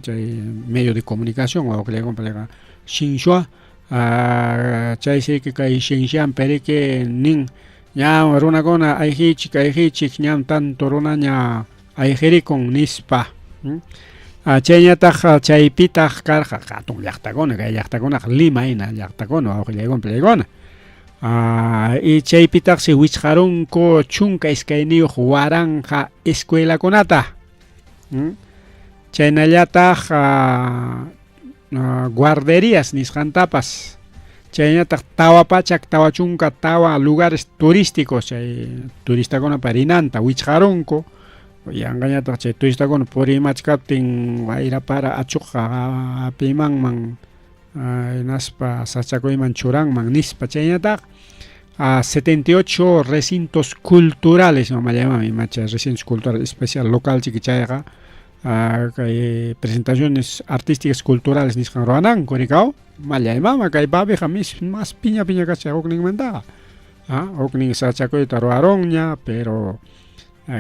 Speaker 2: chay medio de comunicación wawqillaykuna pallaykuna Xinhua, chay siki kay Xinjiangpi riki nin ña runakuna ayqichik ayqichik ñam tanto runaña ayqirikun nispa. Chayñataq chaypitaq karqa hatun llaqtakuna, kay llaqtakunaqa Lima hina llaqtakuna wawqillaykuna pallaykuna. Y chaypitaqsi wichqarunku 12,000 escuelakunata. Chaynallataq guarderías nisqantapas. Chaynataq 444 lugares turísticos chay turistakunapa rinanta wichqarunku. Yanqañataq chay turistakuna purimachkaptin wayra para achuqqa apimanman hinaspa sachakuyman churanman nispa. Chaynataq 78 recintos culturales, mamallamami ima chay recintos culturales especial local chiki chayqa. Kay presentaciones artísticas culturales nisqan ruwananku rikaw mallay mama kay Babiqa mis mas piña piña kasqa hukninmantaqa huknin sachakuyta ruwarunña pero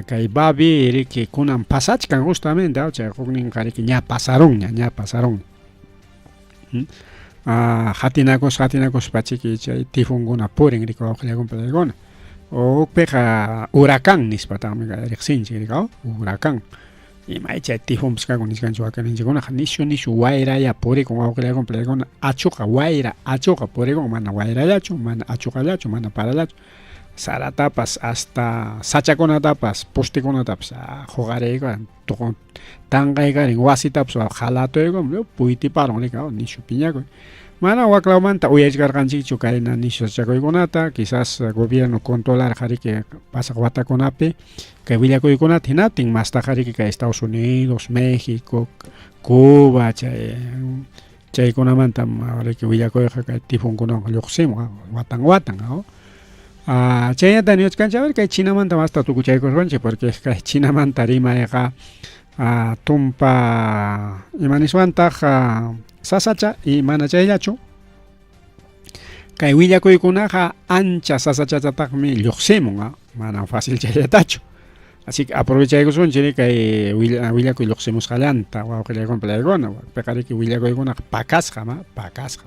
Speaker 2: kay Babi riki kunan pasachkan justamente chay hukninqa riki ña pasarunña ña pasarunña hatinakus hatinakuspa chiki chay tifonkuna purin riki wawqillaykuna paykuna hukpiqa huracán nispataqmi riqsinchik rikaw huracán imay chay tifonpas kakun nichkanchik wakinninchikkunaqa nisyu nisyu wayraya purikun wawqillaykuna paykuna achuqa wayra achuqa purikun mana wayrallachu mana achuqallachu mana parallachu saratapas hasta sachakunatapas postekunatapas huqariykuwan tanqaykarin wasitapas qalatuykun puytiparun rikaw nisyu piñakuy mana waklawmanta uyachkarqanchikchu kayna nisyu sachakuykunata quizás gobierno controlarqa riki pasaq watakunapi kay willakuykunata hinaptin mastaqa riki kay Estados Unidos, México, Cuba chay chaykunamantam riki willakuyqa kay tifonkunawan lluqsimun watan watan chaynata niwachkanchik a ver kay Chinamanta masta tukuchaykuspanchik porque kay Chinamanta rimayqa tumpa ima niswantaq sasacha y mana chayllachu kay willakuykunaqa ancha sasachatataqmi lluqsimun manam fácil chayllatachu así que aprovechaykusunchik kay willakuy lluqsimusqallanta wawqillaykuna palaykuna piqa riki willakuykunaqa pakasqa pakasqa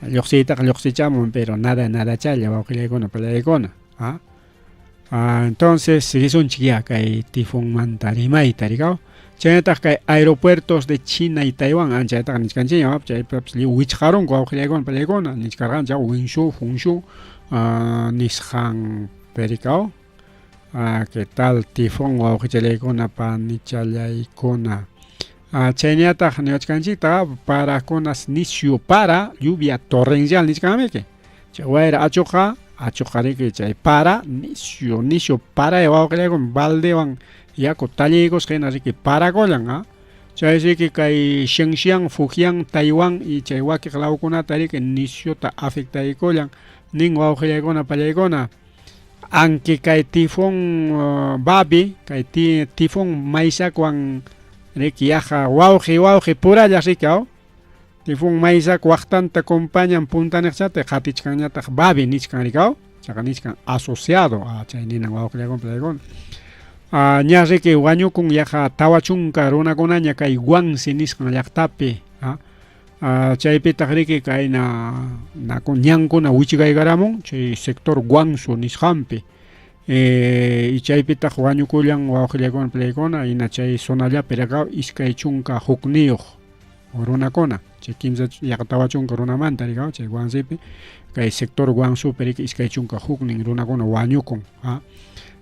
Speaker 2: lluqsiytaqa lluqsichamun pero nada nadachalla wawqillaykuna palaykuna entonces siguisunchik ya kay tifonmanta rimayta rikaw chaynataq kay aeropuertos de China y Taiwán anchaytaqa nichkanchikña chaypipas lliw wichqarunku wawqillaykuna palaykuna nichkarqanchik Wenshu Funshu nisqan perikaw que tal tifón wawqichallaykuna panichallaykuna chayñataq niwachkanchikta parakunas nisyu para lluvia torrencial nichkanmiki chay wayra achuqa achuqa riki chay para nisyu nisyu paray wawqillaykuna baldewan yaku talliykusqa hina riki parakullan chay riki kay Xinjiang, Fujian, Taiwán y chay wakiq lawkunata riki nisyuta afectaykullan nin wawqillaykuna pallaykuna aunque kay tifón Babi kay tifón Maysakwan riki yaqa wawqi wawqi puralla riki tifón Maysak waqtanta compañan puntaniqchata qatichkanñataq Babi nichkan rikaw chaqa nichkan asociado chay ninan wawqillaykuna pallaykuna ña riki wañukun yaqa 40 runakunaña kay Guangxi nisqan llaqtapi chaypitaq riki kayna ñankuna wichikaykaramun chay sector Guangzhou nisqanpi y chaypitaq wañukullan wawqillaykuna palaykuna hina chay zonallapi rikaw 21 runakuna chay kimsa yaqa 40 runamanta rikaw chay Guangxipi kay sector Guangzhoupi riki 21 runakuna wañukun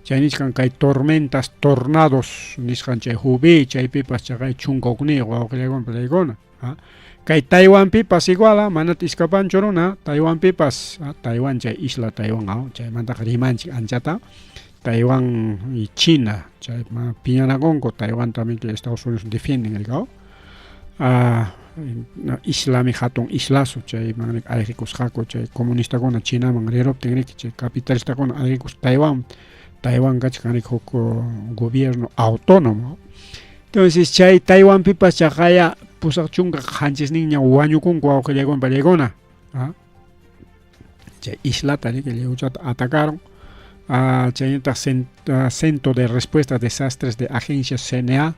Speaker 2: chay nichkan kay tormentas tornados nisqan chay Hubei chaypipas chaqay 11 wawqillaykuna palaykuna kay Taiwanpipas igual manata iskapanchu runa Taiwanpipas Taiwan chay isla Taiwan chaymantaqa rimanchik anchata Taiwán y China chay piñanakunku Taiwan también Estados Unidos defienden rikaw islami hatun islasu chayman ayqikusqaku chay comunistakuna Chinaman riruptin riki chay capitalistakuna ayqikus Taiwán Taiwán kachkan riki huk gobierno autónomo entonces chay Taiwanpipas chaqaya 87ña wañukunku wawqillaykuna pallaykuna chay islata riki lliwchata atacaron chaynataq Centro de Respuesta a Desastres de Agencia CNA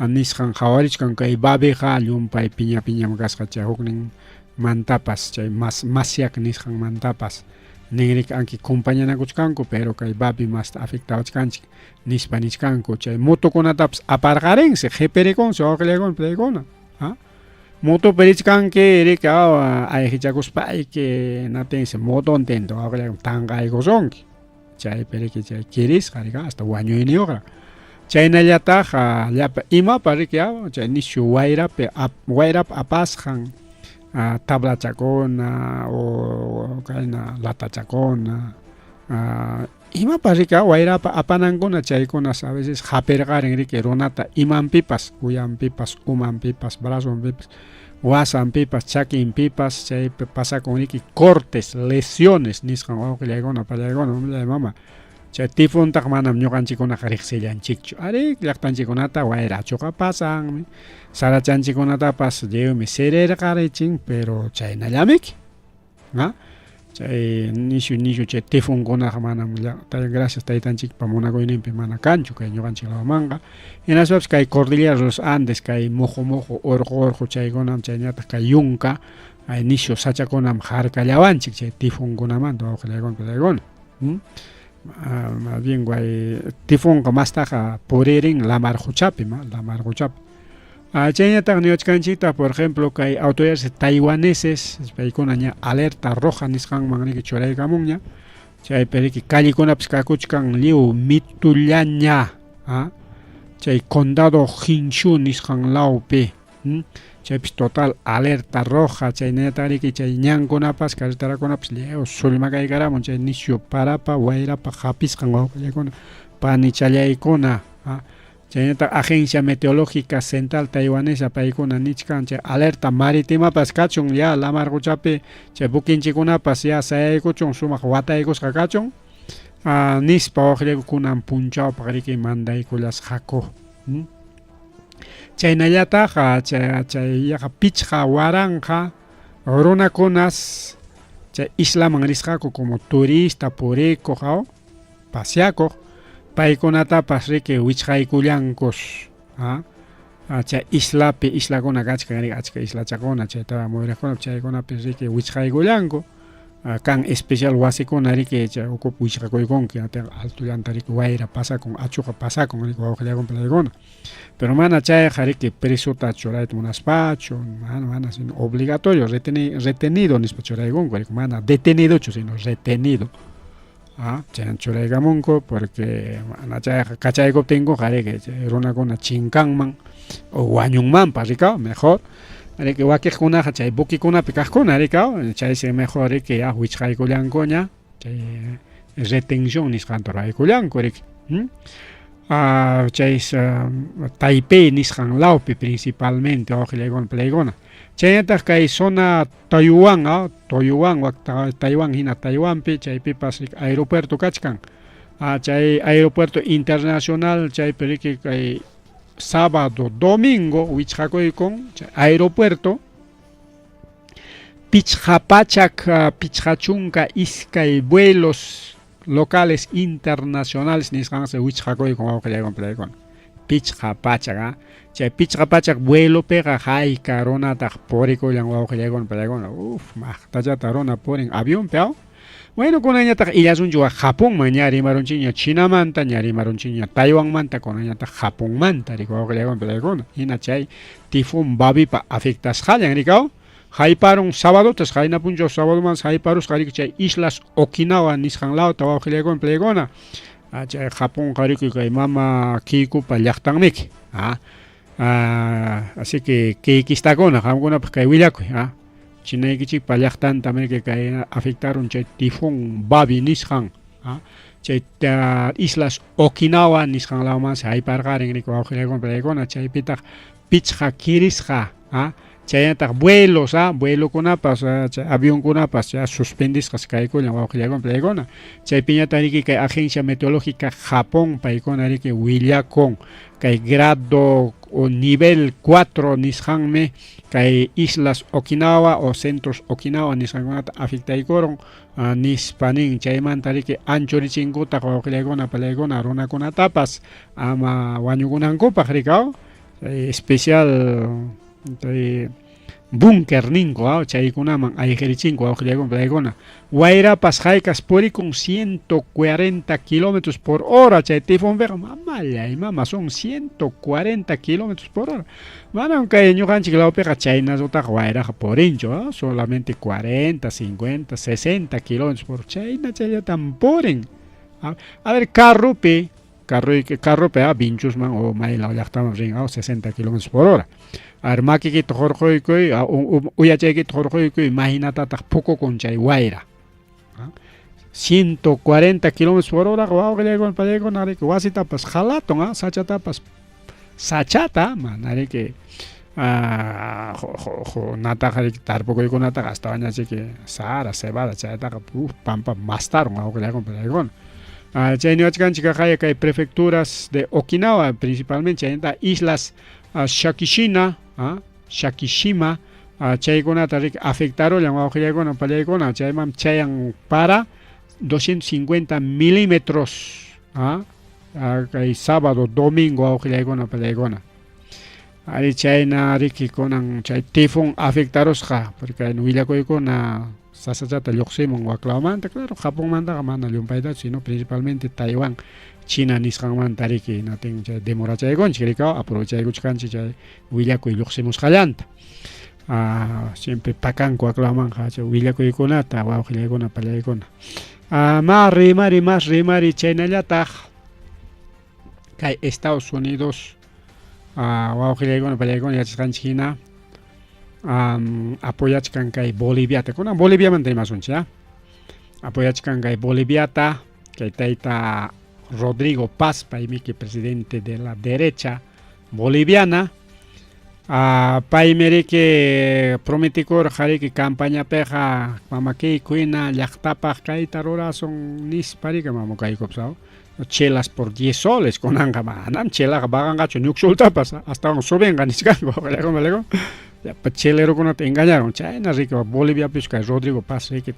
Speaker 2: nisqan qhawarichkan kay Babiqa llumpay piña piñam kasqa chay huknin mantapas chay Maysak nisqan mantapas ninriki anki compañanakuchkanku pero kay Babi masta afectawachkanchik nispa nichkanku chay motokunatapas aparqarinsi qhipirikunsi wawqillaykuna pallaykuna motopi richkanki riki ayqichakuspayki hinaptinsi motontinta wawqillaykuna tanqaykusunki chaypi riki chay kirisqa riki hasta wañuyniyuqraq chaynallataq llapa imapa riki chay nisyu wayrapi wayrapa apasqan tablachakuna o kayna latachakuna imapa riki wayrapa apanankuna chaykunas a veces hapirqarin riki runata imanpipas uyanpipas umanpipas brazonpipas wasanpipas chakinpipas chaypi pasakun riki cortes lesiones nisqan wawqillaykuna pallaykuna mama. Chay tifontaqa manam ñuqanchikkunaqa riqsillanchikchu. Arí, llaqtanchikkunata wayrachuqa pasanmi. Sarachanchikkunatapas lliwmi sirirqarichin, pero chaynallamiki. ¿Ah? Chay nishu nishu chay tifonkunaqa manam gracias taytanchikpa munakuyninpi mana kanchu kay ñuqanchik lawmanqa. Hinaspapas kay cordillera de los Andes, kay muqu muqu, urqu urqu chaykunam chaynataq kay yunka, ay nishu sachakunam harkallawanchik chay tifonkunamanta wawqillaykuna pachaykuna. ¿Mm? Más bien guay tifonqa mastaqa puririn lamar quchapi, lamar quchapi. Chaynataq niwachkanchiktaq, por ejemplo, kay autoridades taiwaneses, paykuna ña alerta roja nisqanman riki churaykamunña, chaypi riki callekunapas kakuchkan lliw mitullaña, chay condado Jinshu nisqan lawpi, chaypis total alerta roja, chaynallataq riki chay ñankunapas, carreterakunapas lliw sullmakaykaramun chay nisyu parapa, wayrapa hapisqan wawqillaykuna, panichallaykuna. Chaynataq Agencia Meteorológica Central Taiwanesa paykuna nichkan chay alerta maritimapas kachun ya lamar quchapi chay buquinchikunapas ya sayaykuchun sumaq wataykusqa kachun nispa wawqillayku kunan punchawpaq riki mandaykullasqaku. Chaynallataq chay yaqa 5000 runakunas chay islaman risqaku como turista purikuq paseakuq, paykunatapas riki wichqaykullankus chay islapi islakuna kachkan riki achka islachakuna chayta muyuriqkuna chaykunapi riki wichqaykullanku kan especial wasikuna riki chay ukupi wichqakuykunki altollanta riki wayra pasakun achuqa pasakun riki wawqillakuna palaykuna pero mana chayqa riki presota churayta munaspachu mana mana sino obligatorio retenido nispa churaykunku riki mana detenidochu sino retenido. Chayna churaykamunku porque mana chayqa kachaykuptinkuqa riki chay runakuna chinkanman o wañunmanpas rikaw mejor riki wakiqkunaqa chay buquekunapi kaqkuna rikaw chaysi mejor riki ya wichqaykullankuña chay retención nisqanta ruraykullanku riki. Chay Taipei nisqan lawpi principalmente wawqillaykuna palaykuna. Chaynataq kay zona Taiwán, Taiwán, Taiwán hina Taiwanpi chaypipas aeropuerto kachkan. Chay aeropuerto internacional chaypi riki kay sábado, domingo wichqakuykun chay aeropuerto 552 vuelos locales internacionales nisqansi wichqakuykun wawqillaykuna palaykuna. 500 chay 500 vuelopiqa hayka runataq purikullan wawqillaykuna palaykuna. Uf, maqtachata runa purin avionpi. Bueno, kunanñataq illasunchik wak Japonman, ña rimarunchikña Chinamanta, ña rimarunchikña Taiwanmanta, kunanñataq Japonmanta riki wawqillaykuna palaykuna. Hina chay tifón Babipa afectasqallan rikaw. Hayparun sabadotas, qayna punchaw sabadoman hayparusqa riki chay islas Okinawa nisqan lawta wawqillaykuna palaykuna. Chay Japonqa riki kay mama Kikupa llaqtanmiki. Así que kiykistakuna qamkunapaq kay willakuy. Chinaykichikpa llaqtanta riki kay afectaron chay tifón Babi nisqan. Chay islas Okinawa nisqan lawmansi hayparqarin riki wawqillaykuna palaykuna chaypitaq 5 kirisqa chaynataq vuelos vuelokunapas chay avionkunapas chay suspendisqas kaykullan wawqillaykuna palaykuna. Chaypiñataq riki kay Agencia Meteorológica Japón paykuna riki willakun kay grado o nivel 4 nisqanmi kay islas Okinawa o centros Okinawa nisqankunata afectaykurun nispa nin chaymanta riki anchurichinkutaq wawqillaykuna palaykuna runakunatapas ama wañukunankupaq rikaw especial búnker ninku chaykunaman ayqirichinku wawqillaykuna palaykuna. Wayrapas haykas purikun 140 kilómetros por hora chay tifonpiqa mamallay mama son 140 kilómetros por hora. Manam kay ñuqanchik lawpiqa chaynallataqa wayraqa purinchu solamente 40, 50, 60 kilómetros por hora chayna chayllatam purin. A ver carropi carropi vinchusman o maylaw llaqtaman rin 60 kilómetros por hora. A ver makiykita hurquykuy uyachaykita hurquykuy maynatataq pukukun chay wayra. 140 kilómetros por hora wawqillaykuna palaykuna riki wasitapas halatun sachatapas sachata mana riki nataqa riki tarpukuykunataqa astawanñachiki sara, cebada chaytaqa pampa mastarun wawqillaykuna palaykuna. Chay niwachkanchik kaqaya kay prefecturas de Okinawa principalmente chaynata islas Shakishina, Shakishima chaykunata riki afectarullan wawqillaykuna pallaykuna chayman chayan para 250 milímetros kay sábado domingo wawqillaykuna pallaykuna. Ari chayna riki kunan chay tifón afectarusqa porque willakuykuna sasachata lluqsimun waklawmanta, claro, Japonmantaqa mana llumpaytachu, sino principalmente Taiwán, China nisqanmanta riki natin chay demorachaykunchik rikaw aprovechaykuchkanchik chay willakuy lluqsimusqallanta. Siempre pakanku waklawmanqa chay willakuykunata wawqillaykuna pallaykuna. Ma rimari mas rimari chaynallataq kay Estados Unidos wawqillaykuna pallaykuna yachasqanchik hina apoyachkan kay Boliviata. Kunan Boliviamanta rimasunchik, ¿ah? Apoyachkan kay Boliviata, kay tayta Rodrigo Paz, paymiki presidente de la derecha boliviana. Paymi riki prometikurqa riki campañapiqa mamakiyku hina llaqtapaq kayta rurasun nispa riki mamukaykupas chelas por 10 soles kunanqa manam chelaqa paganqachu ñuksultapas astawan subinqa nichkanku llapa chelerokunata engañaron chayna riki Boliviapis kay Rodrigo Paz riki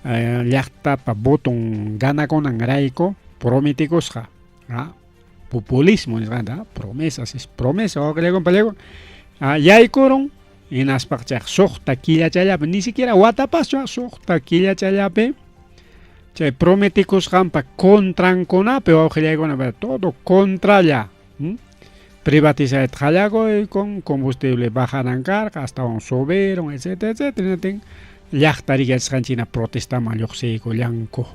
Speaker 2: llaqtapa voton ganakunan rayku prometikusqa populismo nisqanta promesas es promesa wawqillayku yaykurun hinaspaqa chayqa suqta killachallapi ni siquiera watapaschu suqta killachallapi chay prometikusqanpa contrankunapi wawqillaykuna todo contralla privatizayta qallakuykun combustible bajanan karqa astawan subieron etcétera etcétera hinaptin llaqta riki yachasqanchik hina protestaman lluqsiykullanku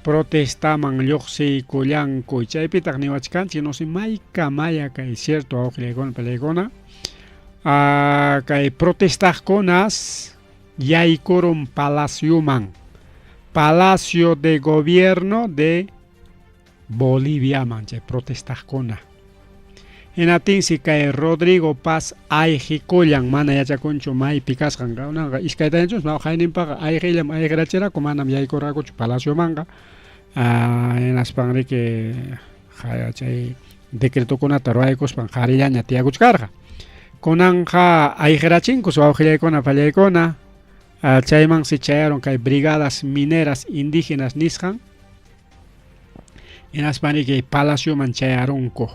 Speaker 2: protestaman lluqsiykullanku chaypitaq niwachkanchik no sé maykamaya kay cierto wawqillaykuna pallaykuna kay protestaqkunas yaykurun palacioman Palacio de Gobierno de Boliviaman chay protestaqkuna hinaptinsi kay Rodrigo Paz ayqikullan mana yachakunchu maypi kasqan kunanqa iskaytañachus qayninpaqa ayqillam ayqirachiraku manam yaykurqakuchu palaciomanqa hinaspan riki chay decretokunata ruwaykuspan qarillaña tiyakuchkarqa kunanqa ayqirachinkus wawqillaykuna pallaykuna chaymansi chayarun kay brigadas mineras indígenas nisqan hinaspan riki palacioman chayarunku.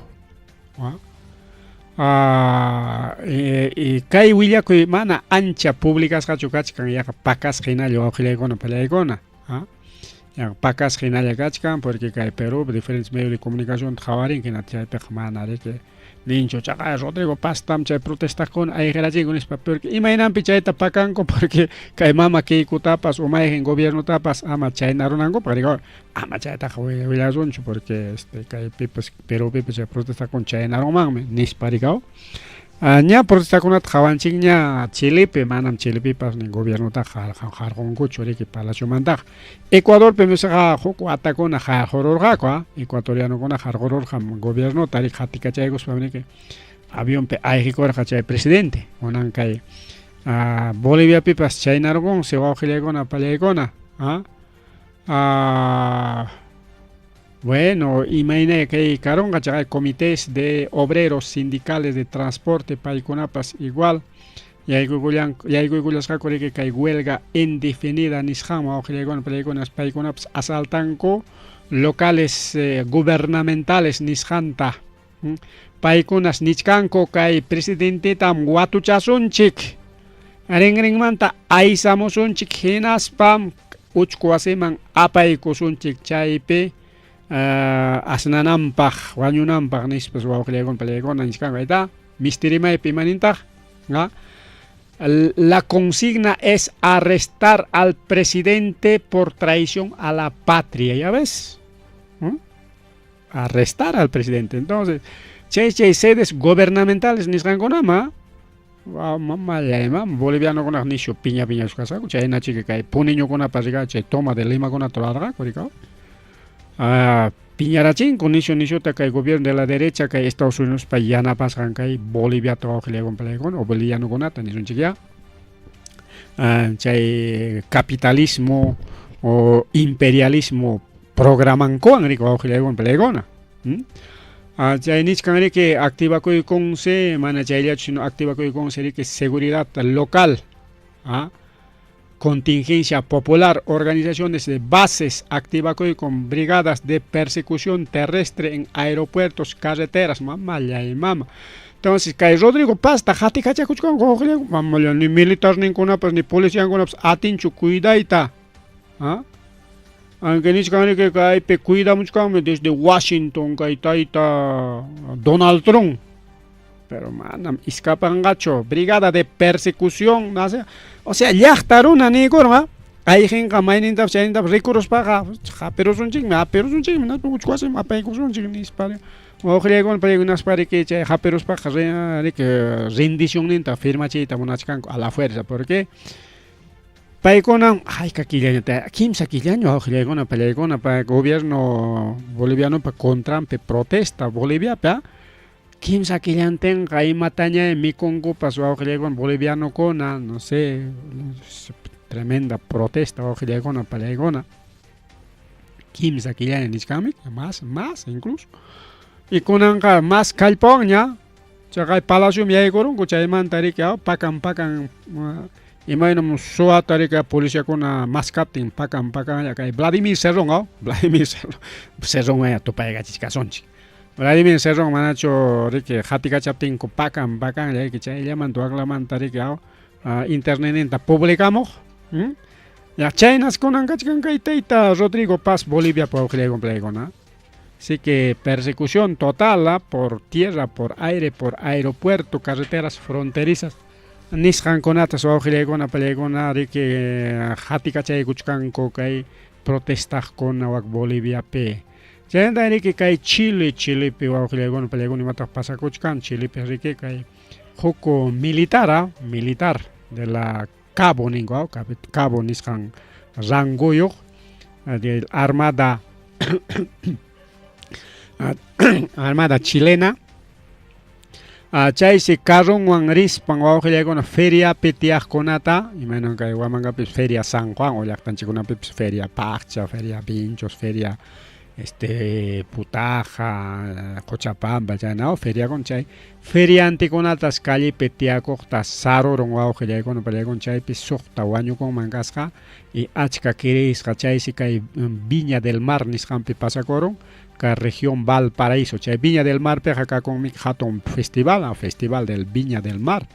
Speaker 2: Kay willakuy mana ancha publicasqachu kachkan yaqa pakasqa hinalla wawqillaykuna pallaykuna yaqa pakasqa hinalla kachkan porque kay Perú diferentes medios de comunicación qhawarinki hina chaypiqa mana riki ninchu chaqay Rodrigo Paztam chay protestaqkuna ayqirachinku nispa porque imaynanpi chayta pakanku porque kay mama Keikutapas o mayqin gobiernotapas ama chayna runankupaq riki ama chaytaqa willasunchu porque este kaypipas Perúpipas chay protestakuna chaynarunmanmi nispa rikaw ña protestakunata qhawanchikña Chilepi manam Chilepipas ni gobiernotaqa harqunkuchu riki palaciomantaqa Ecuadorpi misqa huk watakuna harqururqaku ecuatorianokuna harqururqam gobiernota riki qatikachaykuspa riki avionpi ayqikurqa chay presidente kunan kay Boliviapipas chaynarqunsi wawqillaykuna pallaykuna bueno imayna kay karunqa chay comités de obreros sindicales de transporte paykunapas igual yaykuykullasqaku riki kay huelga indefinida nisqanman wawqillaykuna pallaykuna paykunapas asaltanku locales gubernamentales nisqanta paykunas nichkanku kay presidentetam watuchasunchik rinrinmanta aysamusunchik hinaspam uchku wasiman apaykusunchik chaypi asnananpaq wañunanpaq nispas wawqillaykuna pallaykuna nichkanku ayta mistirimaypi imanintaq La consigna es arrestar al presidente por traición a la patria, ¿ya ves? Arrestar al presidente. Entonces, chay chay sedes gubernamentales nisqankunama mamallayma bolivianokunaq nishu piña piñasqa kasqaku chayna chiki kay puniñukunapas rika chay toma de Limakunata rurarqaku rika piñarachinku nishu nishuta kay gobierno de la derecha kay Estados Unidospa yanapasqan kay Boliviata wawqillaykuna o bolivianokunata nisunchik ya chay capitalismo o imperialismo. Programankuwan riki wawqillaykuna palaykuna. Chay nichkan riki activakuykunsi, mana chayllachu sino activakuykunsi riki seguridad local, contingencia popular, organizaciones de bases, activakuykun brigadas de persecución terrestre en aeropuertos, carreteras, mamallay mama. Entonces, kay Rodrigo Pazta qatikachakuchkanku wawqillaykuna, mamalla ni militarninkunapas ni policiankunapas atinchu cuidayta. Aunque nichkan riki kaypi cuidamuchkanmi desde Washington kay tayta Donald Trump. Pero manam iskapanqachu. Brigada de persecución, o sea, llaqta runa niykurqa, ayqinqa maynintapas chaynintapas rikuruspaqa hapirusunchikmi, hapirusunchikmi, uchkwasimi apaykusunchik nispa. Wawqillaykuna paykunaspa riki chay hapiruspaqa riki rendicionninta firmachiyta munachkanku a la fuerza, porque paykuna hayka killañata, kimsa killaña wawqillaykuna pallaykuna pa gobierno bolivianopa contranpi protesta Boliviapi, kimsa killantinqa imataña mikunkupas wawqillaykuna bolivianokuna, no sé, tremenda protesta wawqillaykuna pallaykuna. Kimsa killaña nichkanmi, más, más incluso. Y kunanqa más kallpawanña, chaqay palaciomi yaykurunku chaymanta riki pakan pakan imaynam suwata riki policiakuna maskaptin pakan pakanlla kay Vladimir Cerrón, Vladimir Cerrón, Cerronwan tupaykachichkasunchik. Vladimir Cerrón manachu riki qatikachaptinku pakan pakanlla riki chayllamanta waklamanta riki internetninta publicamuq. Ya chaynas kunan kachkan kay tayta Rodrigo Paz Bolivia wawqillaykuna. Así que persecución total por tierra, por aire, por aeropuerto, carreteras fronterizas. Nisqankunata wawqillaykuna pallaykuna riki qatikachaykuchkanku kay protestaqkuna wak Boliviapi. Chaymanta riki kay Chile, Chilepi wawqillaykuna pallaykuna imataq pasakuchkan Chilepi riki kay huk militar, militar de la cabo ninku, cabo nisqan ranguyuq de armada armada chilena. Chaysi carronwan rispan wawqillaykuna feriapi tiyaqkunata, imaynan kay Huamangapis feria San Juan o llaqtanchikkunapipis feria Paqcha, feria Vinchos, feria Putaja, Cochabamba, chayna feriakuna chay feriantikunatas callepi tiyakuqta sarurun wawqillaykuna pallaykuna chaypi suqta wañukunman kasqa y achka kirisqa chaysi kay Viña del Mar nisqanpi pasakurun kay región Valparaíso. Chay Viña del Marpiqa kakunmi hatun festival, festival del Viña del Mar.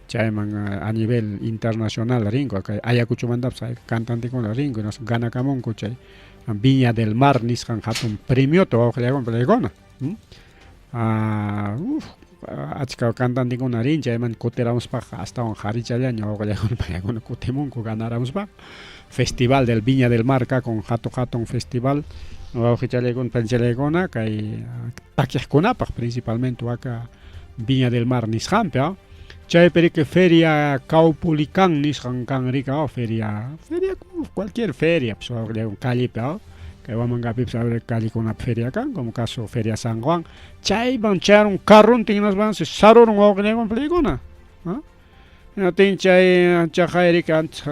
Speaker 2: Chayman a nivel internacional rinku kay Ayacuchomantapas cantantekuna rinku ganakamunku chay Viña del Mar nisqan hatun premiota wawqillaykuna pallaykuna. Achka cantantekuna rin chayman kutiramuspaqa astawan qharichallaña wawqillaykuna pallaykuna kutimunku ganaramuspaqa. Festival del Viña del Mar kakun hatun hatun festival wawqichallaykuna panchallaykuna kay takiqkunapaq principalmente waka Viña del Mar nisqanpi. Chaypi riki feria Caupolicán nisqan kan riki feria, feria cualquier feria pues wawqillaykuna callepi kay Huamangapipis callekunapi feria kan como caso feria San Juan chayman chayarun carrontin hinaspansi sarurun wawqillaykuna pallaykuna. Hinaptin chay chaqay riki antes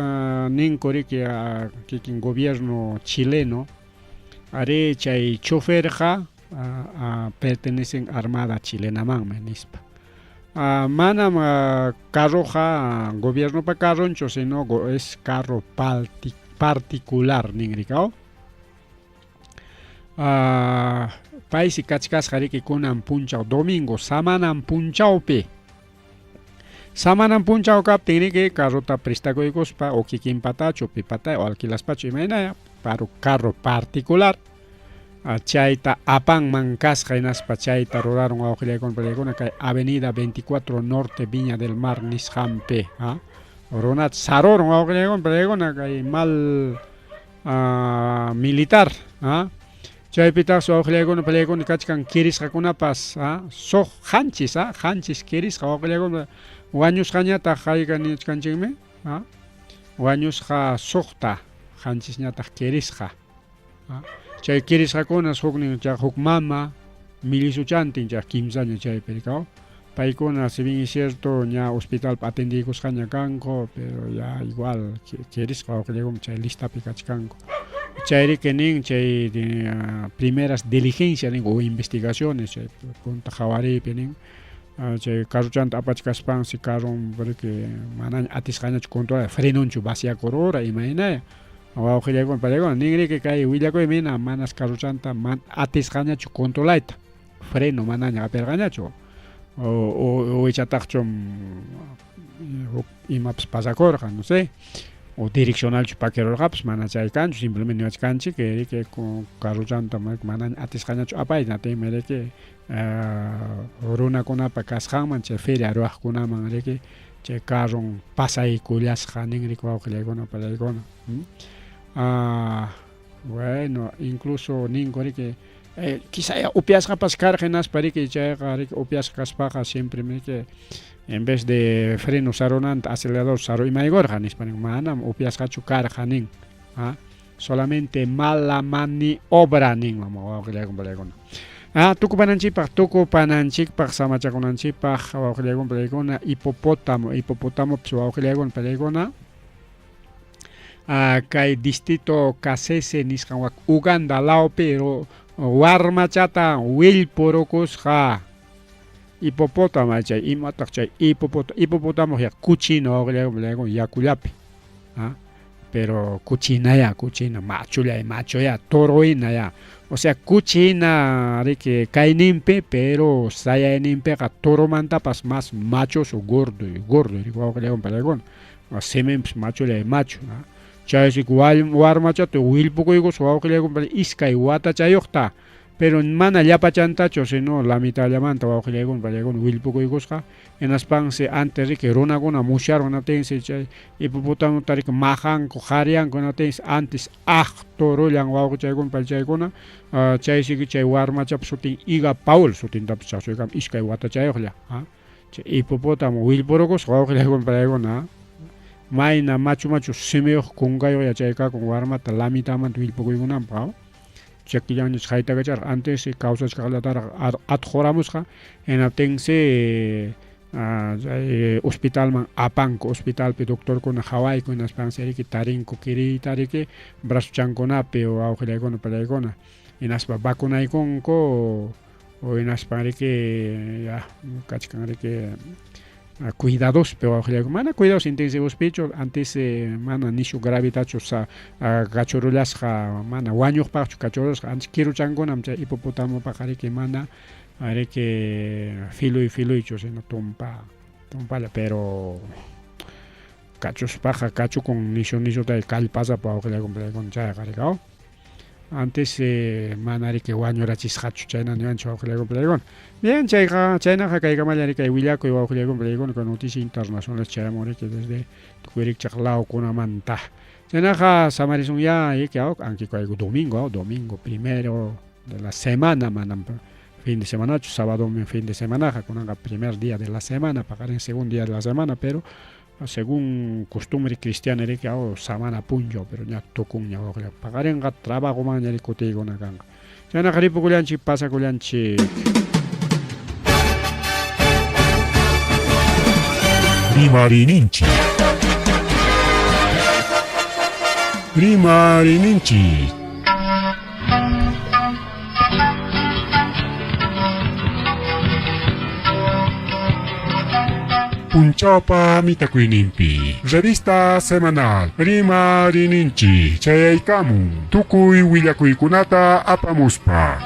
Speaker 2: ninku riki kikin gobierno chileno ari chay choferqa pertenecen armada chilenamanmi nispa. Manam carroqa gobiernopa carronchu sino es carro particular nin riki. Paysi kachkasqa riki kunan punchaw domingo samanan punchawpi. Samanan punchaw kaptin riki carrota prestakuykuspa o kikinpatachu pipata o alquilaspachu imaynaya pero carro particular chayta apanman kasqa hinaspa chayta rurarun wawqillaykuna pallaykuna kay avenida 24 Norte Viña del Mar nisqanpi. Runata sarurun wawqillaykuna pallaykuna kay mal militar. Chaypitaqsi wawqillaykuna pallaykuna kachkan kirisqakunapas suq qanchis, qanchis kirisqa wawqillaykuna wañusqañataq hayka nichkanchikmi, wañusqa suqta qanchisñataq kirisqa. Chay kirisqakunas huknin huk mama millisuchantin chay kimsaña chaypi rikaw. Paykuna si bien es cierto ña hospitalpi atendiykusqaña kanku pero ya igual kirisqa wawqillaykuna chay listapi kachkanku. Chayriki nin chay primeras diligencias nin o investigaciones chay punta qawariypi nin chay carrochanta apachkaspansi carron riki manaña atisqañachu controlar frenonchu vaciakurura imaynaya wawqillaykuna pallaykuna ninriki kay willakuymi hina manas carrochanta atisqañachu controlayta freno manaña hapirqañachu o ichataqchum huk imapas pasakurqa no sé o direccionalchu pakirurqapas mana chay kanchu simplemente niwachkanchik riki carrochanta manaña atisqañachu apayta hinaptinmi riki runakunapa kasqanman chay feria ruwaqkunaman riki chay carron pasaykullasqa ninriki wawqillaykuna pallaykuna. Bueno, incluso ninku riki quizá upiasqapas karqa hinaspa riki chayqa riki upiasqa kaspaqa siempre riki en vez de freno sarunanta acelerador saru imaykurqa nispa nin manam upiasqachu karqa nin solamente mala maniobra nin wawqillaykuna pallaykuna. Tukupananchikpaq tukupananchikpaq samachakunanchikpaq wawqillaykuna pallaykuna hipopótamo hipopotamopas wawqillaykuna pallaykuna kay distrito Kasese nisqan wak Uganda lawpi warmachata willpurukusqa hipopótamo chay imataq chay hipopótamo hipopótamo kuchina wawqillaykuna yakullapi pero kuchinaya kuchina machullay machuya toro hinaya o sea kuchina riki kayninpi pero sayayninpiqa toromantapas más machoso gordo gordo wawqillaykuna pallaykuna siminpas machullay machu chaysi warmachata willpukuykusqa wawqillaykuna iskay watachayuqta pero mana llapachantachu sino la mitadllamanta wawqillaykuna pallaykuna willpukuykusqa hinaspansi antes riki runakuna musyarun hinaptinsi chay hipopotamota riki maqanku qariyanku hinaptinsi antes aqturullan wawqichaykuna pallachaykuna chaysi chay warmachapa sutin Iga Paul sutintapas chaqchuykamun iskay watachayuqlla chay hipopótamo willpurukusqa wawqillaykuna pallaykuna mayna machu machu simiyuq kunkayuq yachaykakun warmata la mitadmanta willpukuykunanpaq chakillanñach haytakacharqa antes kawsachkaqllataraq atquramusqa hinaptinsi chay hospitalman apanku hospitalpi doctorkuna qhawayku hinaspansi riki tarinku kiriyta riki brazuchankunapi wawqillaykuna pallaykuna hinaspa vacunaykunku hinaspan riki ya kachkan riki cuidadospi wawqillaykuna mana cuidados intensivospichu antes mana nishu gravitachu kachurullasqa mana wañuqpaqchu kachurusqa antes kiruchankunam chay hipopotamopaqa riki mana riki filuy filuychu sino tumpa tumpalla pero kachuspaqa kachukun nishu nishuta kallpasapa wawqillaykuna chayqa riki antes mana riki wañurachisqachu chayna niwanchik wawqillaykuna pallaykuna bien chayqa chaynaqa kaykamalla riki willakuy wawqillaykuna pallaykuna kay noticia internacionales chayamun riki desde tukuy rikchaq lawkunamanta chaynaqa samarisunya riki aunque domingo domingo primero de la semana manam fin de semanachu sábado fin de semanaqa kunanqa primer día de la semana paqarin segundo día de la semana pero según costumbre cristiana riki samana punchaw pero ña tukunña wawqilla paqarinqa trabajomanña kutiykuna kanqa chaynaqa ripukullanchik pasakullanchik.
Speaker 1: Rimarininchik. Rimarininchik. Punchawpa mitakuyninpi. Revista semanal Rimarininchik chayaykamun tukuy willakuykunata apamuspa.